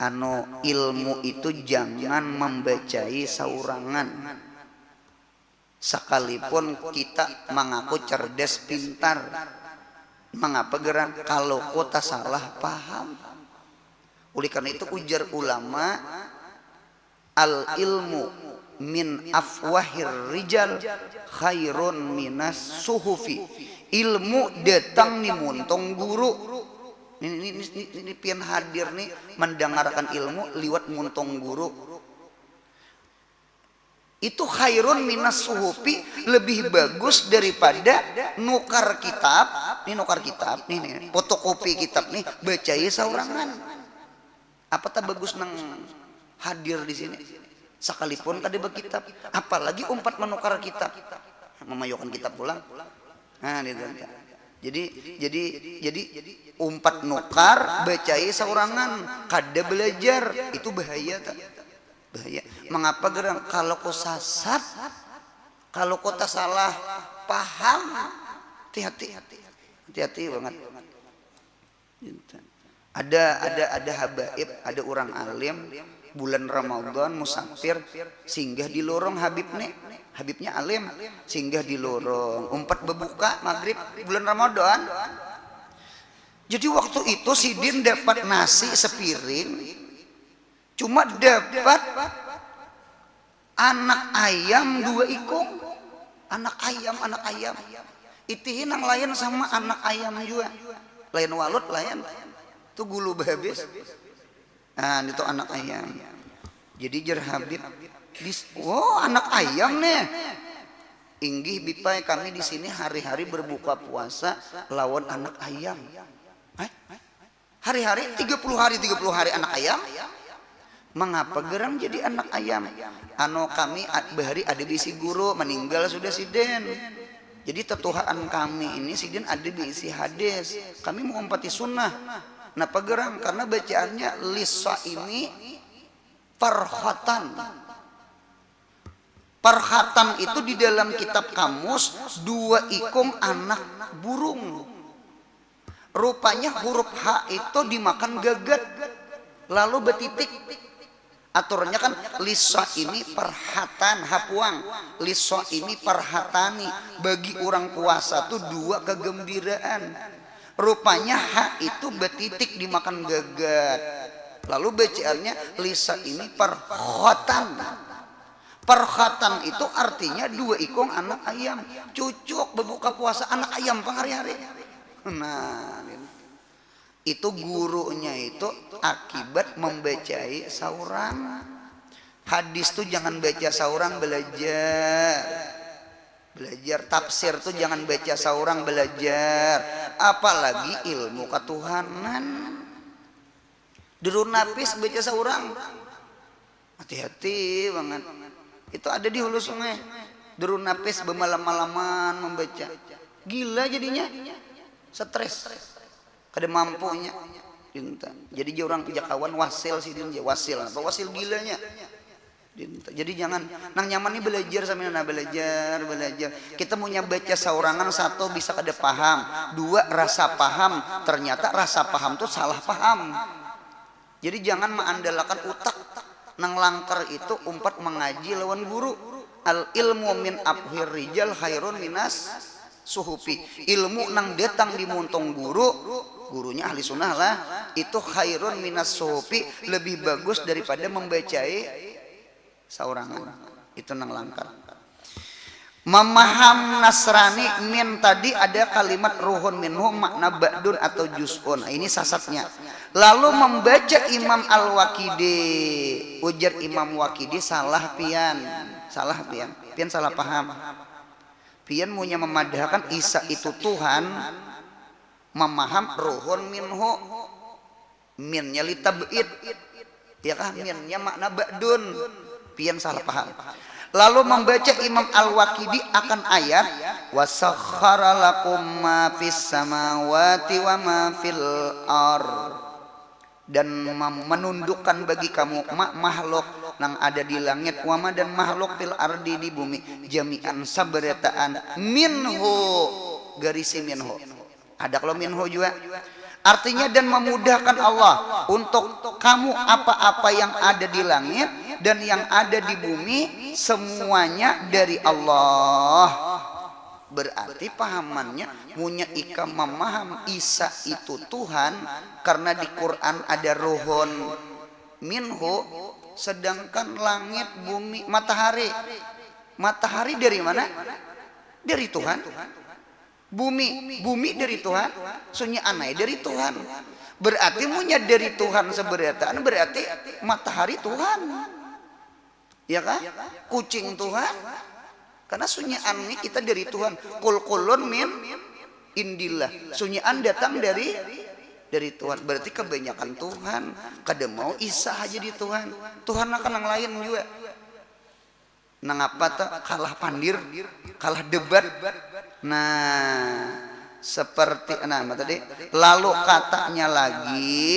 anu, ilmu itu jangan membacai saurangan. Sekalipun kita mengaku cerdas pintar, mengapa gerang kalau kota salah paham? Oleh karena itu ujar ulama, al ilmu min afwahir rijal khairun minas suhufi. Ilmu datang ni muntong guru. Ini, ini, ini, ini pian hadir nih mendengarkan ilmu liwat muntong guru. Itu khairun minas suhufi, lebih bagus daripada nukar kitab. Nih nukar kitab nih, nih fotokopi kitab nih, bacai saurangan. Apa tak bagus nang hadir di sini? Sekalipun kada berkitab, apalagi umpat menukar kitab, memayukan kitab pulang. Nah, gitu. Jadi jadi jadi umpat nukar bacai saurangan, kada belajar, itu bahaya tak? Bahaya. Mengapa gerang kalau ku sasat, kalau kota salah paham, hati-hati, hati-hati banget. Ada ada ada habaib, ada orang alim, bulan Ramadan musafir, singgah di lorong habib nih. Habibnya alim, singgah di lorong, umpat berbuka maghrib bulan Ramadan. Jadi waktu itu sidin dapat nasi sepiring, cuma dapat anak ayam dua ikung. Anak ayam, anak ayam. Itihi nang lain sama anak ayam jua. Lain walut, lain. Tu gulu bahabis. Nah, itu anak ayam. Jadi jar Habib, dis, oh, anak ayam nih. Inggih bipai, kami di sini hari-hari berbuka puasa lawan anak ayam. Hah? Hari-hari tiga puluh hari, tiga puluh hari anak ayam. Mengapa gerang jadi anak ayam? Anu kami bahari ada bisi guru meninggal sudah siden. Jadi tetuhaan kami ini sidin ada bisi hadis. Kami mengumpati sunnah. Napa gerang? Karena bacaannya lisa ini farhatan. Parhatan itu di dalam kitab kamus dua ikung anak burung. Rupanya huruf ha itu dimakan gagat lalu betitik. Aturannya kan lisa ini parhatan hapuang, lisa ini parhatani, bagi orang puasa tuh dua kegembiraan. Rupanya ha itu betitik dimakan gagat. Lalu bacaannya lisa ini parhotan. Parhatan itu artinya dua ikung anak ayam. Cucuk berbuka puasa anak ayam pang hari-hari. Nah, itu gurunya itu akibat membacai saurang. Hadis tuh jangan baca saurang, belajar. Belajar tafsir tuh jangan baca saurang, belajar. Apalagi ilmu ketuhanan. Durun napis baca saurang. Hati-hati banget. Itu ada di hulu sungai. Durun napis bemalam-malaman membaca. Gila jadinya. Stres. Kada mampunya. Dinta. Jadi orang jakawan wasil sidin ja. Wasil. Apa wasil gilanya? Dinta. Jadi jangan, nang nyaman nih belajar sambil nah belajar, belajar. Kita punya baca saurangan satu bisa kada paham, dua rasa paham. Ternyata rasa paham tuh salah paham. Jadi jangan maandalakan utak nang langkar itu umpat mangaji lawan guru. Al ilmu min afwahir rijal khairun minas suhufi. Ilmu nang datang di muntung guru, gurunya ahli sunnah lah, itu khairun minas suhufi, lebih bagus daripada membacai saurangan. Itu nang langkar. Mamaham Nasrani min tadi ada kalimat ruhun minhu makna ba'dun atau juz'un. Nah, ini sasatnya. Lalu membaca Imam Al-Waqidi, ujar Imam Waqidi salah pian. Salah pian. Pian salah paham. Pian munya memadahkan Isa itu Tuhan, mamaham ruhun minhu. Minnya litab'id. Ya kah? Minnya makna ba'dun. Pian salah paham. Lalu membaca Imam Al-Waqidi akan ayat wasakhkhara lakum ma fis samawati wa ma fil ar dan mem- menundukkan bagi kamu ma- makhluk nang ada di langit wama dan makhluk fil ardi di bumi jami'an sabarataan minhu garisi minhu. Ada kalau minhu juga. Artinya dan memudahkan Allah untuk kamu apa-apa yang ada di langit dan yang ada di bumi semuanya dari Allah. Berarti pahamannya munya ikam memaham Isa itu Tuhan karena di Quran ada ruhun minhu sedangkan langit bumi matahari matahari dari mana? Dari Tuhan. Bumi, bumi dari Tuhan, sunyi anai dari Tuhan. Berarti munya dari Tuhan seberataan berarti matahari Tuhan. Ya kah? Kucing Tuhan. Karena sunyi anai kita dari Tuhan. Kulkulun min indillah. Sunyi an datang dari dari Tuhan. Berarti kebanyakan Tuhan. Kada mau Isa aja di Tuhan. Tuhan akan yang lain juga. Nangapa tuh kalah pandir, kalah debat. Nah, seperti nah tadi. Lalu katanya lagi,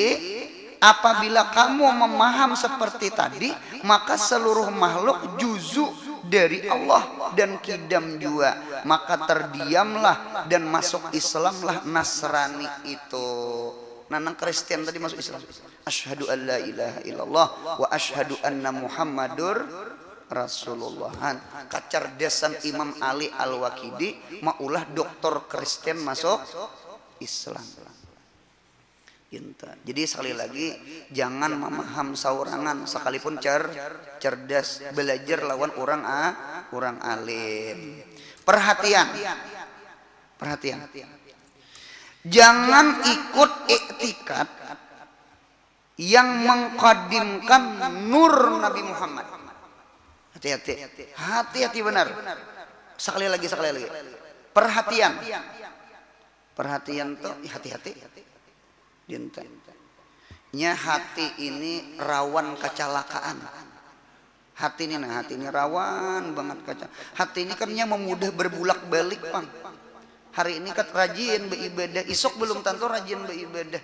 apabila kamu memaham seperti tadi, maka seluruh makhluk juzu dari Allah dan kidam jua. Maka terdiamlah dan masuk Islamlah Nasrani itu. Nah, nang Kristen tadi masuk Islam. Asyhadu an la ilaha illallah wa asyhadu anna Muhammadur Rasulullah. Kacerdasan Imam Ali Al-Waqidi maulah doktor Kristen masuk Islam. Gitu. Jadi sekali lagi jangan memaham saurangan sekalipun cer cerdas belajar lawan orang a orang alim. Perhatian. Perhatian. Jangan ikut iktikad yang mengkodimkan nur Nabi Muhammad. Hati-hati. Hati-hati benar. Sekali lagi, sekali lagi. Perhatian. Perhatian tuh hati-hati. Dinten. Nya hati ini rawan kecelakaan. Hati ini nah, hati ini rawan banget kaca. Hati ini kan nya memudah berbulak balik pang. Hari ini kat rajin beribadah, isuk belum tentu rajin beribadah.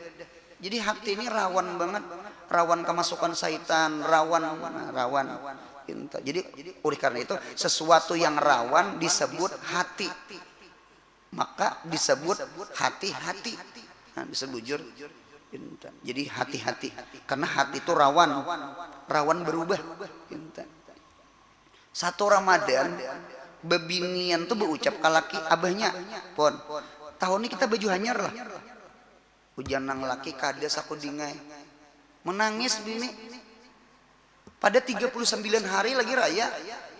Jadi hati ini rawan banget, rawan kemasukan syaitan, rawan nah, rawan. Jadi oleh karena itu sesuatu yang rawan disebut hati. Maka disebut hati-hati. Nah, disebut bujur. Jadi hati-hati. Karena hati itu rawan. Rawan berubah. Satu Ramadan bebinian tuh berucap ke laki abahnya, pon, tahun ini kita baju hanyar lah. Ujar nang laki kada saku dingai. Menangis bini. Pada tiga puluh sembilan hari lagi raya,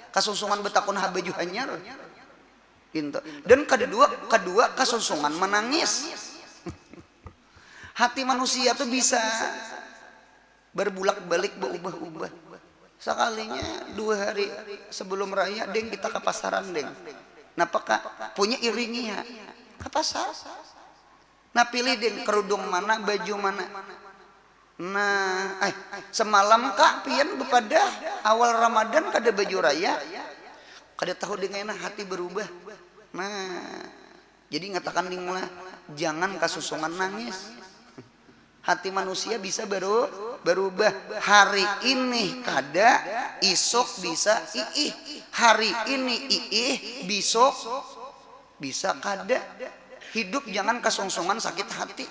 kasungsungan betakun ha baju hanyar. Pintu. Dan kedua, kedua kasungsungan menangis. Hati manusia tuh bisa berbulak balik, berubah-ubah. Sekalinya dua hari sebelum raya, deng, kita ke pasaran, deng. Napa kak? Punya iringi ya. Ke pasar. Nah, pilih ding kerudung mana, baju mana. Nah, eh, semalam kak pian bepadah awal Ramadan kada baju raya. Kada tahu ding kena hati berubah. Nah, jadi ngatakan ding lah, jangan kasusungan nangis. Hati manusia bisa baru berubah. Hari ini kada, isuk bisa iih. Hari ini iih, bisuk bisa kada. Hidup jangan kasungsungan sakit hati.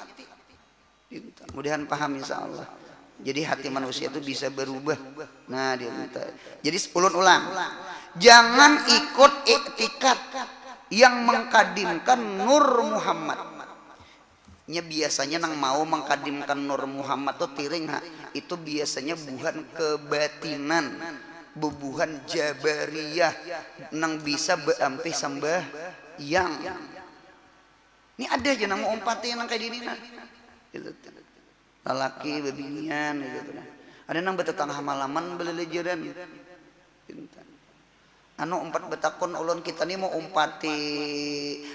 Mudahan paham insya Allah. Jadi hati manusia itu bisa berubah. Nah, diminta. Jadi ulun ulang. Jangan ikut iktikat yang mengkadimkan Nur Muhammad. Nya biasanya nang mau mengkadimkan Nur Muhammad tuh tiring ha. Itu biasanya buhan kebatinan, bubuhan jabariyah nang bisa beampih sambahyang. Ini ada aja nang mau umpati nang kayak gini nah. Gitu. Lalaki bebinian gitu nah. Ada nang betetangah malaman belelejeran. Gitu. Anu umpat betakun ulun, kita ni mau umpati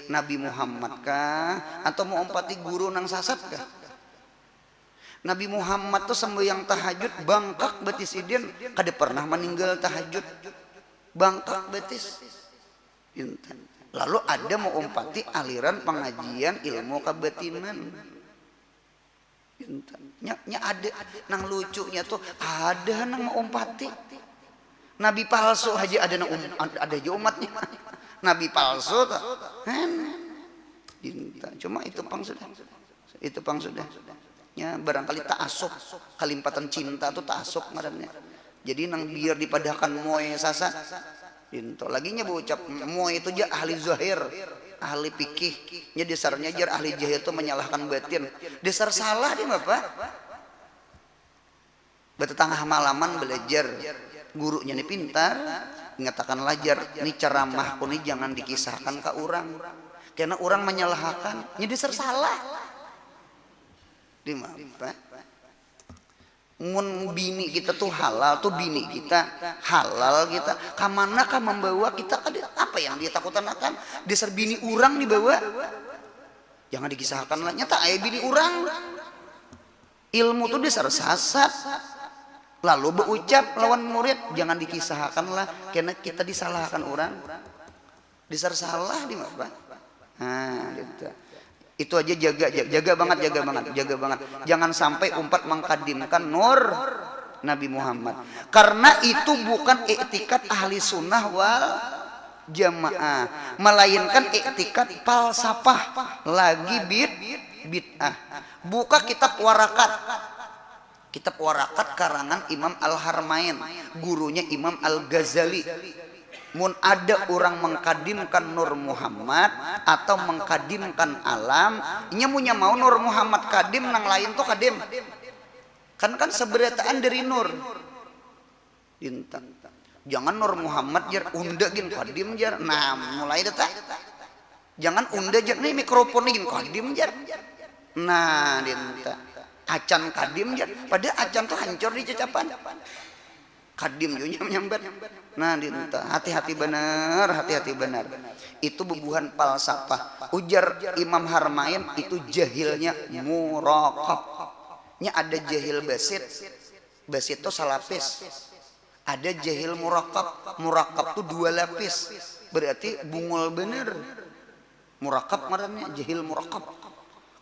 Nabi Muhammad kah atau mau umpati guru nang sasat kah? Nabi Muhammad tuh sembahyang tahajud bangkak betis idin, kada pernah meninggal tahajud. Bangkak betis. Lalu ada mau umpati aliran pengajian ilmu kebatinan. Nya, nya ada nang lucunya tuh ada nang mau umpati. Nabi palsu aja ada nang um, ada aja umatnya. Nabi palsu tuh. Hen. Cinta. Cuma itu pang sudah. Itu pang sudah. Ya, barangkali taasuk, kalimpatan cinta tuh taasuk ngarannya. Jadi nang biar dipadahkan moe sasa. Pinto lagi nya berucap moe itu ja ahli zahir, ahli pikih. Nya dasarnya jar ahli zahir tuh menyalahkan batin. Dasar salah dia bapak. Betetangah malaman belajar. Gurunya ni pintar, ingatakan lajar, ni ceramahku ni jangan dikisahkan ke orang. Karena orang menyalahkan, nya dasar salah. Di mana? Mun bini kita tuh halal tuh bini kita halal kita kamana kah membawa kita kada apa yang dia takutan akan dasar bini urang dibawa jangan dikisahkan lah nyata ayah bini urang ilmu tuh dasar sasat lalu berucap lawan murid jangan dikisahkan lah karena kita disalahkan orang Dasar salah di mapa? Nah, gitu. Itu aja jaga, jaga, jaga banget, jaga banget, jaga banget. Jangan sampai umpat mengkadimkan nur Nabi Muhammad. Karena itu bukan iktikat ahli sunnah wal jamaah, melainkan iktikat falsafah lagi bid bid'ah. Buka kitab warakat. Kitab Warakat karangan Imam Al-Harmain, gurunya Imam Al-Ghazali. Mun ada urang mengkadimkan Nur Muhammad atau mengkadimkan alam, inya munya mau Nur Muhammad kadim nang lain tu kadim. Kan kan seberataan dari Nur. Dinta. Jangan Nur Muhammad jar, unda gin kadim jar. Nah, mulai data. Jangan unda jar, nih mikrofon nih gin kadim jar. Nah, dinta. Acan kadim jar. Pada acan tuh hancur di cacapan. Kadim juga nyambat. Nah, dinta. Hati-hati benar, hati-hati benar. Itu bubuhan falsafah. Ujar Imam Harmain itu jahilnya murakab. Nya ada jahil basit. Basit tuh salapis. Ada jahil murakab. Murakab tuh dua lapis. Berarti bungul bener. Murakab ngarannya jahil murakab.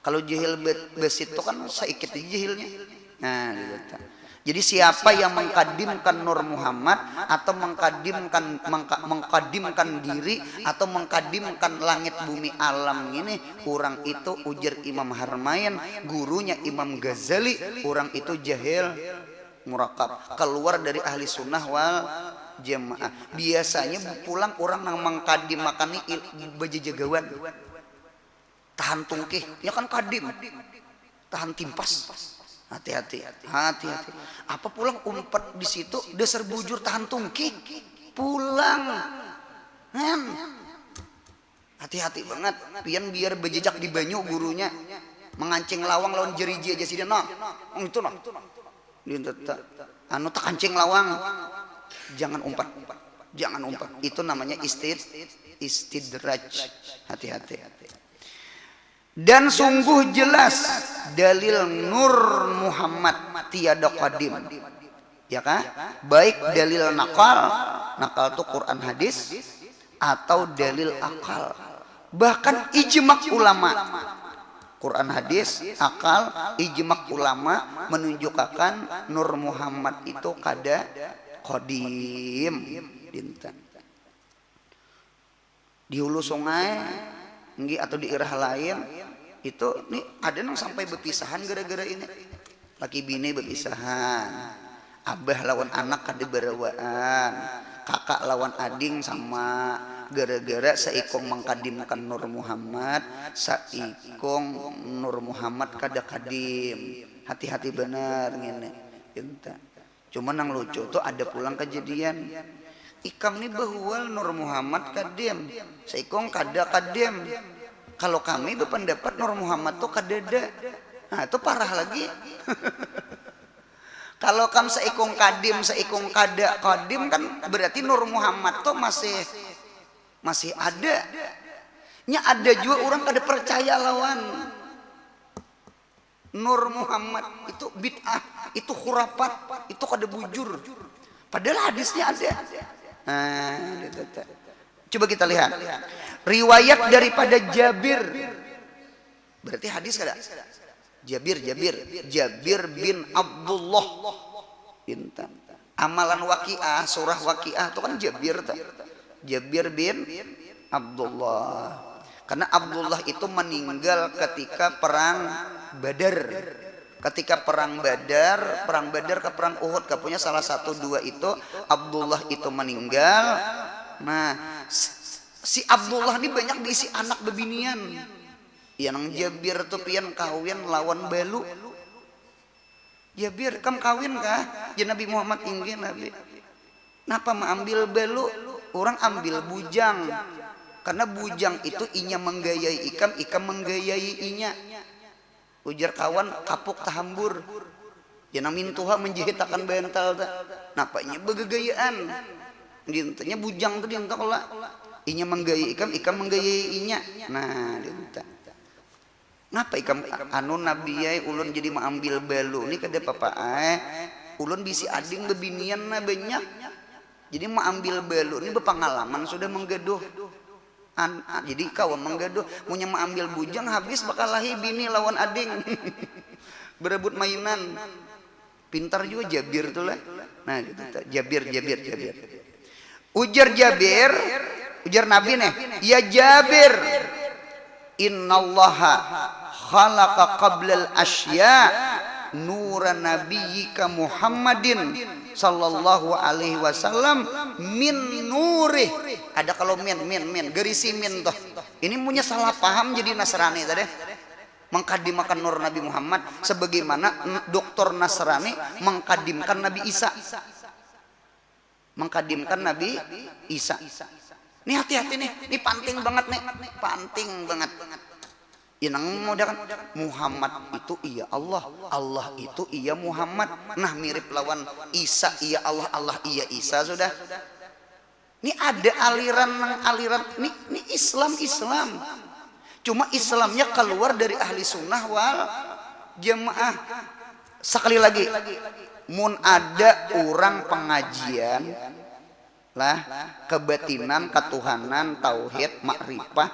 Kalau jahil basit tuh kan saikit aja jahilnya. Nah, gitu. Jadi siapa yang mengkadimkan Nur Muhammad atau mengkadimkan mengka, mengkadimkan diri atau mengkadimkan langit bumi alam ini, orang itu ujar Imam Harmain, gurunya Imam Ghazali, orang itu jahil murakab, keluar dari ahli sunnah wal jamaah. Biasanya pulang orang nang mengkadimakan ini bajajagawan. Tahan tungkih, ya kan kadim. Tahan timpas. Hati-hati, hati-hati. Apa pulang umpat di situ dasar bujur tahan tungkih. Pulang. Ngan. Hati-hati banget. Pian biar bejejak di banyu gurunya. Mengancing lawang lawan jeriji aja sih dia nah. Itu nah. Anu tak kancing lawang. Jangan umpat. Jangan umpat. Itu namanya istid istidraj. Hati-hati. Dan sungguh jelas dalil Nur Muhammad tiada qadim. Ya kah? Baik dalil nakal, nakal tu Quran hadis, atau dalil akal. Bahkan ijma ulama. Quran hadis, akal, ijma ulama menunjukkan Nur Muhammad itu kada qadim. Dinten. Di hulu sungai nggih atau di irah lain itu nih ada nang sampai bepisahan gara-gara ini, laki bini bepisahan, abah lawan anak kada berawaan, kakak lawan ading sama gara-gara seikung mengkadimkan Nur Muhammad, seikung Nur Muhammad kada kadim. Hati-hati benar ngene. Cuma nang lucu tu ada pulang kejadian. Ikam ni behual Nur Muhammad kadim, seikung kada kadim. Kalau kami berpendapat Nur Muhammad tu kadada. Nah, itu parah lagi. Kalau kam seikung kadim, seikung kada kadim kan berarti Nur Muhammad tu masih masih ada. Nya ada juga orang kada percaya lawan. Nur Muhammad itu bid'ah, itu khurafat, itu kada bujur. Padahal hadisnya ada. Nah, coba kita lihat riwayat daripada Jabir. Berarti hadis kada? Jabir, Jabir, Jabir bin Abdullah. Intan. Amalan Waqiah, surah Waqiah itu kan Jabir tuh. Jabir bin Abdullah. Karena Abdullah itu meninggal ketika perang Badar. Ketika perang Badar, perang Badar ke perang Uhud, kapunya salah satu dua itu Abdullah itu meninggal. Nah, si Abdullah ini banyak diisi anak bebinian. Ya nang Jabir tuh pian kawin lawan balu. Jabir, kam kawin kah? Jar Nabi Muhammad, inggih Nabi. Napa maambil balu? Urang ambil bujang. Karena bujang itu inya menggayai ikam, ikam menggayai inya. Ujar kawan, kapuk tahambur. Ya nang mintuha menjahitakan bantal ta. Napa inya begegayaan? Dintanya bujang tu dinta kala. Inya menggayai ikam, ikam menggayai inya. Nah, dinta. Ngapa ikam anu Nabi ai, ulun jadi maambil balu ni kada papa ai. Ulun bisi ading bebinian nah banyak. Jadi maambil balu ni bepangalaman sudah menggaduh. An, an- jadi kawa menggaduh. Munnya maambil bujang habis bakalahi bini lawan ading. Berebut mainan. Pintar juga Jabir tu lah. Nah, gitu ta. Jabir, Jabir, Jabir. Ujar Jabir, ujar Nabi nih, ya Jabir, innallaha khalaqa qablal asya nura nabiyyika Muhammadin sallallahu alaihi wasallam min nurih. Ada kalau min, min, min, garisi min tuh. Ini punya salah paham jadi Nasrani tadi. Mengkadimakan nur Nabi Muhammad sebagaimana doktor Nasrani mengkadimkan Nabi Isa. Mengkadimkan Nabi Isa. Ini hati-hati nih, ini penting banget nih, penting banget. Inang mudah kan Muhammad itu iya Allah, Allah itu iya Muhammad. Nah mirip lawan Isa iya Allah, Allah iya Isa sudah. Ini ada aliran nang aliran ini, ini Islam Islam. Cuma Islamnya keluar dari ahli sunnah wal jamaah. Sekali lagi, mun ada orang pengajian lah kebatinan, ketuhanan, tauhid, makrifah,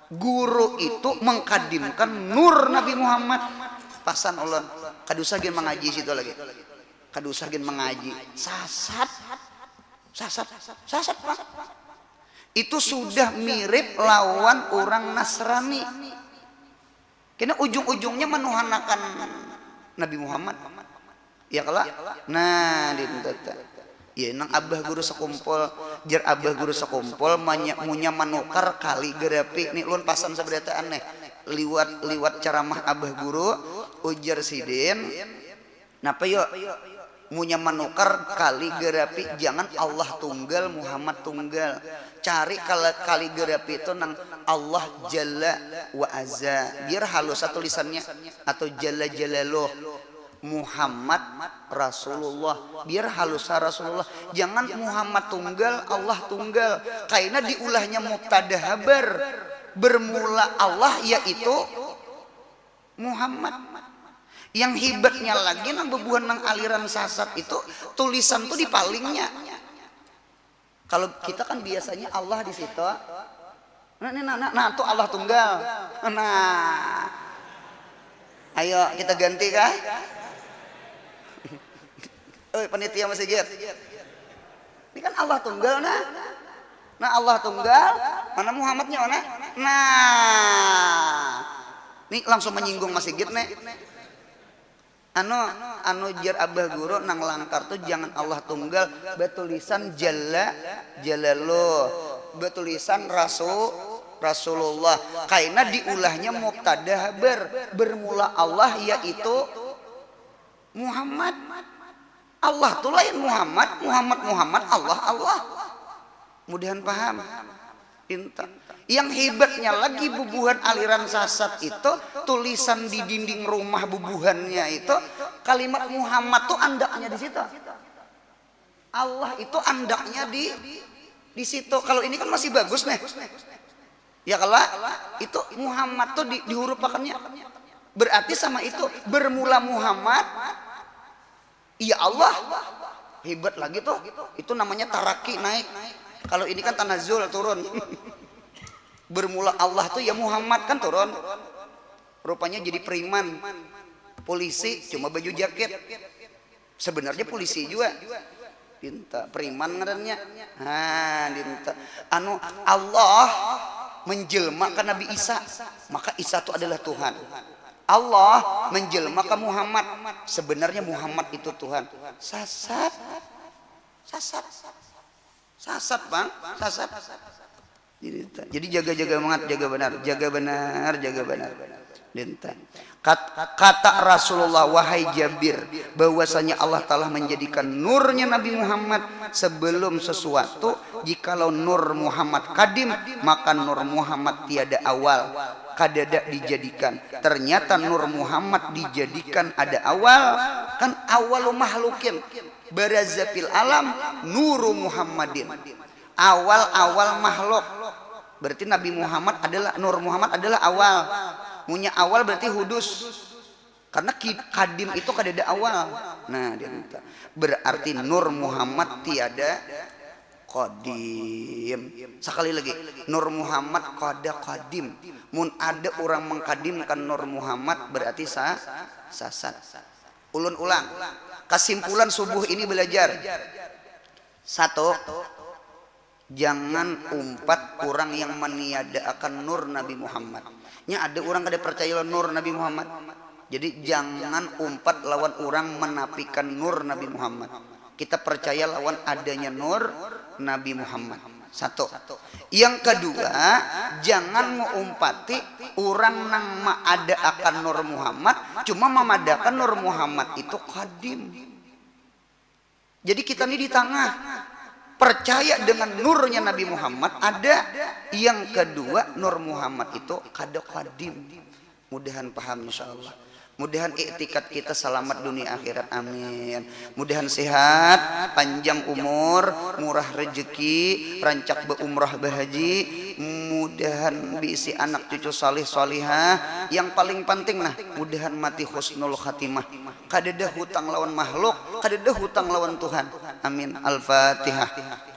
guru itu mengkadimkan nur Nabi Muhammad. Pasan ulun, kada usah gin mengaji situ lagi. Kada usah gin mengaji. Sasat. Sasat. Sasat, Pak. Itu sudah mirip lawan orang Nasrani. Kena ujung-ujungnya menuhanakan Nabi Muhammad. Ya kala? Nah, di tata. Ya, nang abah guru sekumpul, jar abah guru sekumpul, manya- munya manukar kaligrafi. Nih, ulun pasan sabarataan nih. Liwat liwat ceramah abah guru, ujar sidin, Napa yo? Munya manukar kaligrafi, jangan Allah tunggal, Muhammad tunggal. Cari kala- kaligrafi itu nang Allah Jalla wa Azza. Biar halusa tulisannya. Atau Jalla Jalaluh. Muhammad Rasulullah. Biar halusa Rasulullah. Jangan Muhammad tunggal, Allah tunggal. Kaina diulahnya mubtada habar. Bermula Allah yaitu Muhammad. Yang hibatnya lagi nang bebuhan nang aliran sasat itu tulisan tuh di palingnya. Kalau kita kan biasanya Allah di situ. Nah, ini nah, nah, nah, tuh Allah tunggal. Nah. Ayo kita ganti kah? Oi, panitia masjid. Ini kan Allah tunggal nah. Nah, Allah tunggal, mana Muhammadnya mana? Nah. Ini langsung menyinggung masjid nih. Anu, anu jar abah guru nang langkar tuh jangan Allah tunggal, batulisan Jalla Jalaluh, batulisan Rasu Rasulullah. Kaina diulahnya mubtada habar, bermula Allah yaitu Muhammad. Allah tuh lain Muhammad, Muhammad Muhammad, Allah Allah. Mudahan paham. Pinta. Yang hebatnya lagi bubuhan aliran sasat itu tulisan di dinding rumah bubuhannya itu kalimat Muhammad tuh andaknya di situ. Allah itu andaknya di di situ. Kalau ini kan masih bagus nih. Ya kala itu Muhammad tuh di, dihurupakannya. Berarti sama itu bermula Muhammad. Iya Allah. Hebat lagi tuh. Itu namanya taraki naik. Kalau ini kan tanazul turun. Bermula Allah tuh ya Muhammad kan turun. Rupanya jadi preman. Polisi cuma baju jaket. Sebenarnya polisi juga. Dinta preman ngarannya. Nah, dinta anu Allah menjelma ke Nabi Isa. Maka Isa itu adalah Tuhan. Allah menjelma ke Muhammad. Sebenarnya Muhammad itu Tuhan. Sasat. Sasat. Sasat, Bang. Sasat. Jadi jaga-jaga banget, jaga benar, jaga benar, jaga benar. Dinta. Kat- kata Rasulullah, wahai Jabir, bahwasanya Allah telah menjadikan nurnya Nabi Muhammad sebelum sesuatu. Jikalau nur Muhammad kadim, maka nur Muhammad tiada awal, kadada dijadikan. Ternyata nur Muhammad dijadikan ada awal, kan awalu mahlukin baraza fil alam nuru Muhammadin. Awal-awal makhluk. Berarti Nabi Muhammad adalah, Nur Muhammad adalah awal. Munya awal berarti hudus. Karena ki- kadim itu kadada awal. Nah, dia minta. Berarti Nur Muhammad tiada kodim. Sekali lagi, Nur Muhammad kada kodim. Mun ada orang mengkadimkan Nur Muhammad berarti sa- sasat. Ulun ulang. Kesimpulan subuh ini belajar. Satu, jangan umpat urang yang maniadaakan nur Nabi Muhammad. Nya ada urang kada parcaya lawan nur Nabi Muhammad. Jadi jangan umpat lawan urang manapikan nur Nabi Muhammad. Kita parcaya lawan adanya nur Nabi Muhammad. Satu. Yang kedua, jangan maumpati urang nang maadaakan nur Muhammad, cuma mamadakan nur Muhammad itu kadim. Jadi kita ni di tangah. Percaya dengan nurnya Nabi Muhammad ada. Yang kedua, nur Muhammad itu kada kadim. Mudahan paham insyaallah. Mudahan iktikad kita salamat dunia akhirat. Amin. Mudahan sehat, panjang umur, murah rejeki, rancak beumrah behaji. Mudahan bisi anak cucu salih salihah. Yang paling penting nah, mudahan mati husnul khatimah. Kadada hutang lawan makhluk, kadada hutang lawan Tuhan. Amin. Al-Fatihah.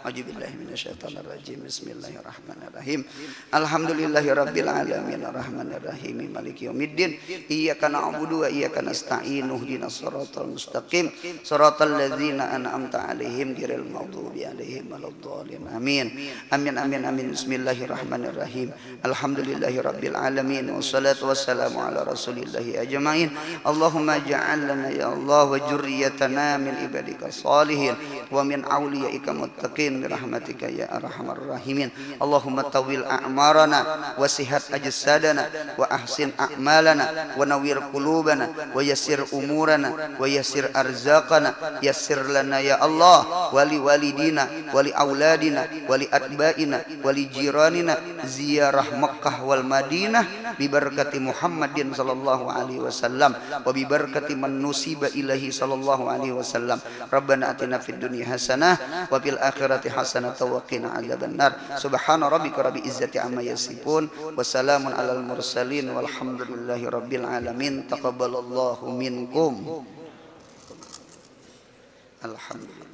A'udzubillahi minasyaitonirrajim. Bismillahirrahmanirrahim. Alhamdulillahirabbil alamin, arrahmanirrahim, maliki yaumiddin. Iyyaka na'budu wa iyyaka nasta'in. Ihdinas siratal mustaqim. Siratal ladzina an'amta 'alaihim ghairil maghdubi 'alaihim waladdallin. Amin. Amin, amin, amin. Bismillahirrahmanirrahim. Alhamdulillahirabbil alamin. Wassalatu wassalamu ala rasulillahi ajmain. Allahumma ja'al lana ya Allah wa dzurriyyatana min ibadika shalihin wa min auliyaika muttaqin bi rahmatika ya arhamar rahimin. Allahumma tawwil a'marana wa sihat ajsadana wa ahsin a'malana wa nawwir qulubana wa yassir umurana wa yassir arzaqana. Yassir lana ya Allah, wa li walidina, wa li auladina, wa li atba'ina, wa li jiranina ziyarah Makkah wal Madinah bi barakati Muhammadin sallallahu alaihi wasallam wa bi barakati man nusiba ilaihi sallallahu alaihi wasallam. Rabbana atina fid dunya hasanah wa fil akhirati hasanah wa qina adzabannar. Subhana rabbika rabbil izzati amma yasifun. Wa salamun alal mursalin walhamdulillahi rabbil alamin. Taqabbalallahu minkum. Alhamdulillah.